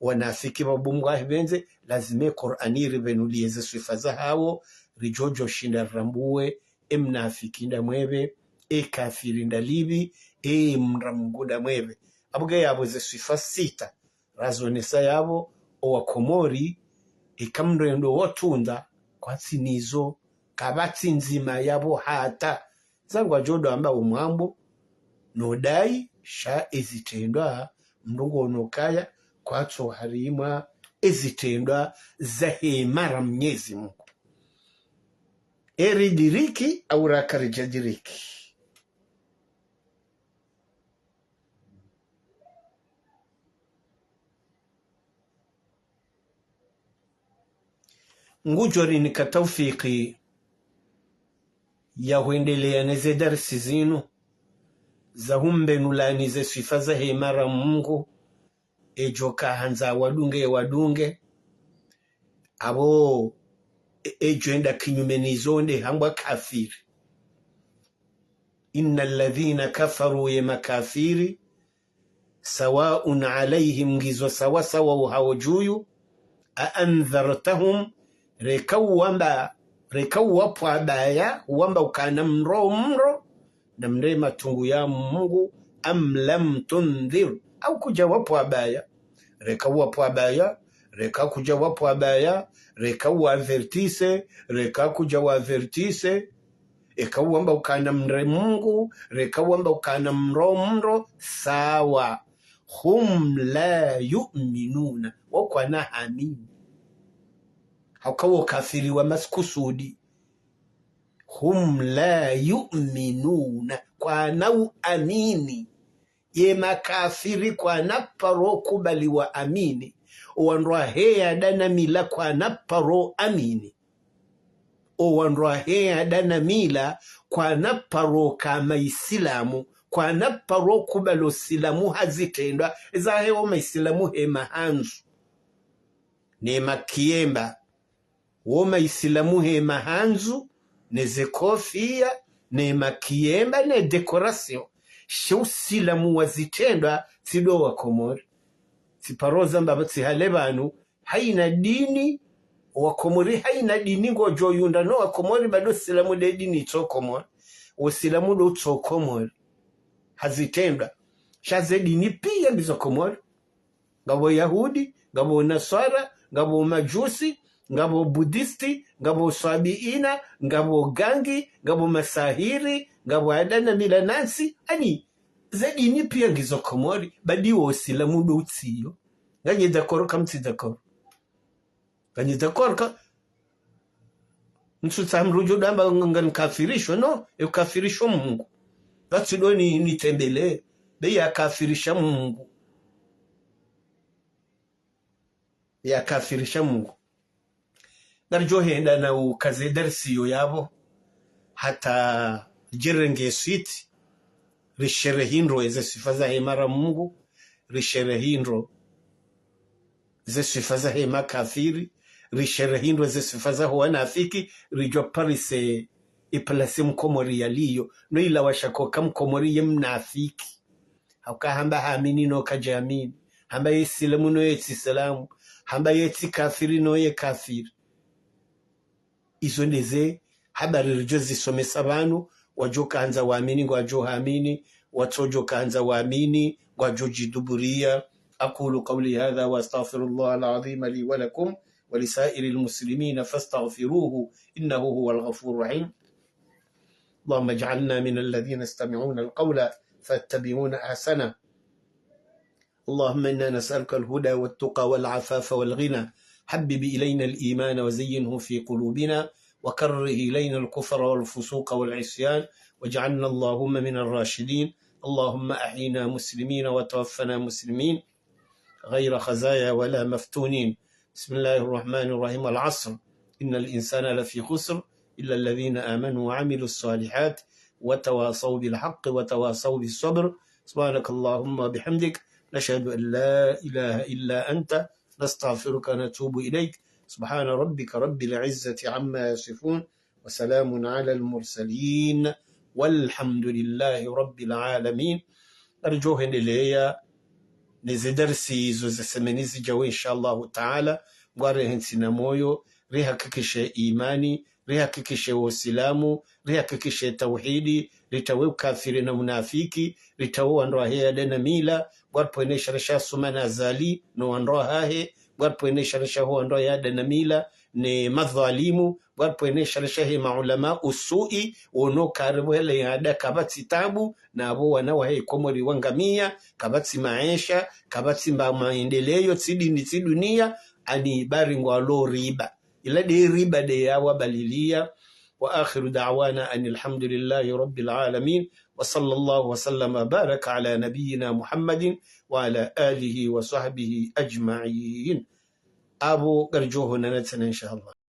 wanafiki pvapvo Mungu hahipvendze, lazima ye Kur'ani iripvenuliye ze swifa zahawo, ridjo djo shinda rirambuwe, e mnafiki nda mwepve, e kafiri nda lipvi, e mdra Mungu nda mwepve. Apvo nge yapvo ze swifa sita, razonesa yapvo, owakomori, eka mdru endo wotrunda, kwatsina izo, kapvatsi ndzima yapvo hata. Za ngwadjo ndo amba umwambo, no dai, sha ezitrendwa, mdru ngono kaya, kwatso harimwa, ezitrendwa, zahe mara Mnyezi Mungu. Eri diriki, au raka ridja diriki. Ngudjo rinika taufiki ya hwendeleya ne ze darsi zinu, za humbenulani ze swifa zahe mara Mungu, edjo kahandza wadunge, wadunge. Apvo, e-, edjo enda kinyume nizo nde hambwa kafiri. إن الذين كفروا, ye makafiri, سواء عليهم, ngizo sawa sawa uhawo djuyu, أأنذرتهم, reka uwamba, reka uwapvwabaya, uwamba ukana mdro mdro, na mndre matungu ya Mungu, أم لم تنذر, au kudja wapvwabaya, reka uwapvwabaya, reka kudja wapvwabaya, reka uwavertise, reka kudja wavertise, eka uwamba ukana mdre Mungu, reka uwamba ukana mdro mdro, sawa. هم لا يؤمنون. Wo kwana hamini. Hauka wo kafiri wa masikusudi. هم لا يؤمنون. Kwana uamini. Ye makafiri kwana paro kubali waamini. Owandru wahe ada na mila kwana paro amini. Owandru wahe ada na mila kwana paro ka maisilamu, kwana paro kubali osilamu ha zitrendwa, ezahe wo maisilamu he mahandzu. Ne makiemba, wo maisilamu he mahandzu, ne ze kofia, ne makiemba, ne décoration. She usilamu wa zitrendwa, tsi ndo wakomori. Tsi paro zamba tsi hale pvanu, haina dini, wakomori haina dini ngodjo yunda no wakomori, ba ndo silamu nde dini itso Komori. Usilamu ndo utso Komori. Ha zitrendwa. Sha ze dini pia ngizo Komori. Ngapvo Yahudi, ngapvo Naswara, ngapvo Majusi, ngapvo Budisti, ngapvo Swabiina, ngapvo Gangi, ngapvo Masahiri, ngapvo ada na mila nantsi, ani, ze dini pia ngizo Komori, ba ndo wo usilamu ndo utsiyo. Nganyi d'accord, kamtsi d'accord. Nganyi d'accord ka, ntsutsaha mdru udjo ndo amba nga-, nganikafirisho, no, e ukafirisho Mungu. Ngatsi ndo ni, nitembele, be yakafirisha Mungu. Yakafirisha Mungu. Ngaridjo henda na ukaze darsi yo yapvo, hata djerenge switi, risherehi ndro eze swifa zahe mara Mungu, risherehi ndro ze swifa zahe makafiri, risherehi ndro ze swifa zaho wanafiki, ridjo parise iplasi mkomori yaliyo, no ila washako ka mkomori ye mnafiki. Hauka hamba hamini no kadjamini. Hamba ye silamu no ye tsi silamu. Hamba ye tsi kafiri no ye kafiri. Izo ndeze habari ridjo zisomesa pvanu, wadjo kandza waamini, ngwadjo hamini, watsodjo kandza waamini, ngwadjo djiduburia. أقول قولي هذا وأستغفر الله العظيم لي ولكم ولسائر المسلمين فاستغفروه إنه هو الغفور الرحيم. اللهم اجعلنا من الذين يستمعون القول فيتبعون أحسنه. اللهم إنا نسألك الهدى والتقى والعفاف والغنى. حبب إلينا الإيمان وزينه في قلوبنا وكره إلينا الكفر والفسوق والعصيان واجعلنا اللهم من الراشدين. اللهم أحينا مسلمين وتوفنا مسلمين غير خزايا ولا مفتونين. بسم الله الرحمن الرحيم. والعصر إن الإنسان لفي خسر إلا الذين آمنوا وعملوا الصالحات وتواصوا بالحق وتواصوا بالصبر. سبحانك اللهم وبحمدك، نشهد أن لا إله إلا أنت، نستغفرك ونتوب إليك. سبحان ربك رب العزة عما يصفون وسلام على المرسلين والحمد لله رب العالمين. Ridjo hwendelea neze darsi izo ze semeni zidjao, insha Allahu taala. Ngwari hentsi na moyo, rihakikishe imani, rihakikishe usilamu, rihakikishe tauhidi, ritawe ukafiri na unafiki, ritawe wandru wahe ade na mila. Ngwari pvwene shara sha Sumana Azali no wandru wahahe, ngwari pvwene shara sha ho wandru wahe ade na mila ne madhwalimu, ngwari pvwene shara sha he maulama usui, wono kari pvwele yada kapvatsi tabu, na apvo wana wahe Komori wangamia, kapvatsi maesha, kapvatsi mba maendeleo, tsi dini, tsi dunia, ani bari ngwalo riba. Ila de riba de yawabalilia. وآخر دعوانا أن الحمد لله رب العالمين وصلى الله وسلم وبارك على نبينا محمد وعلى آله وصحبه أجمعين. Apvo ngaridjo honana tsena, insha Allah.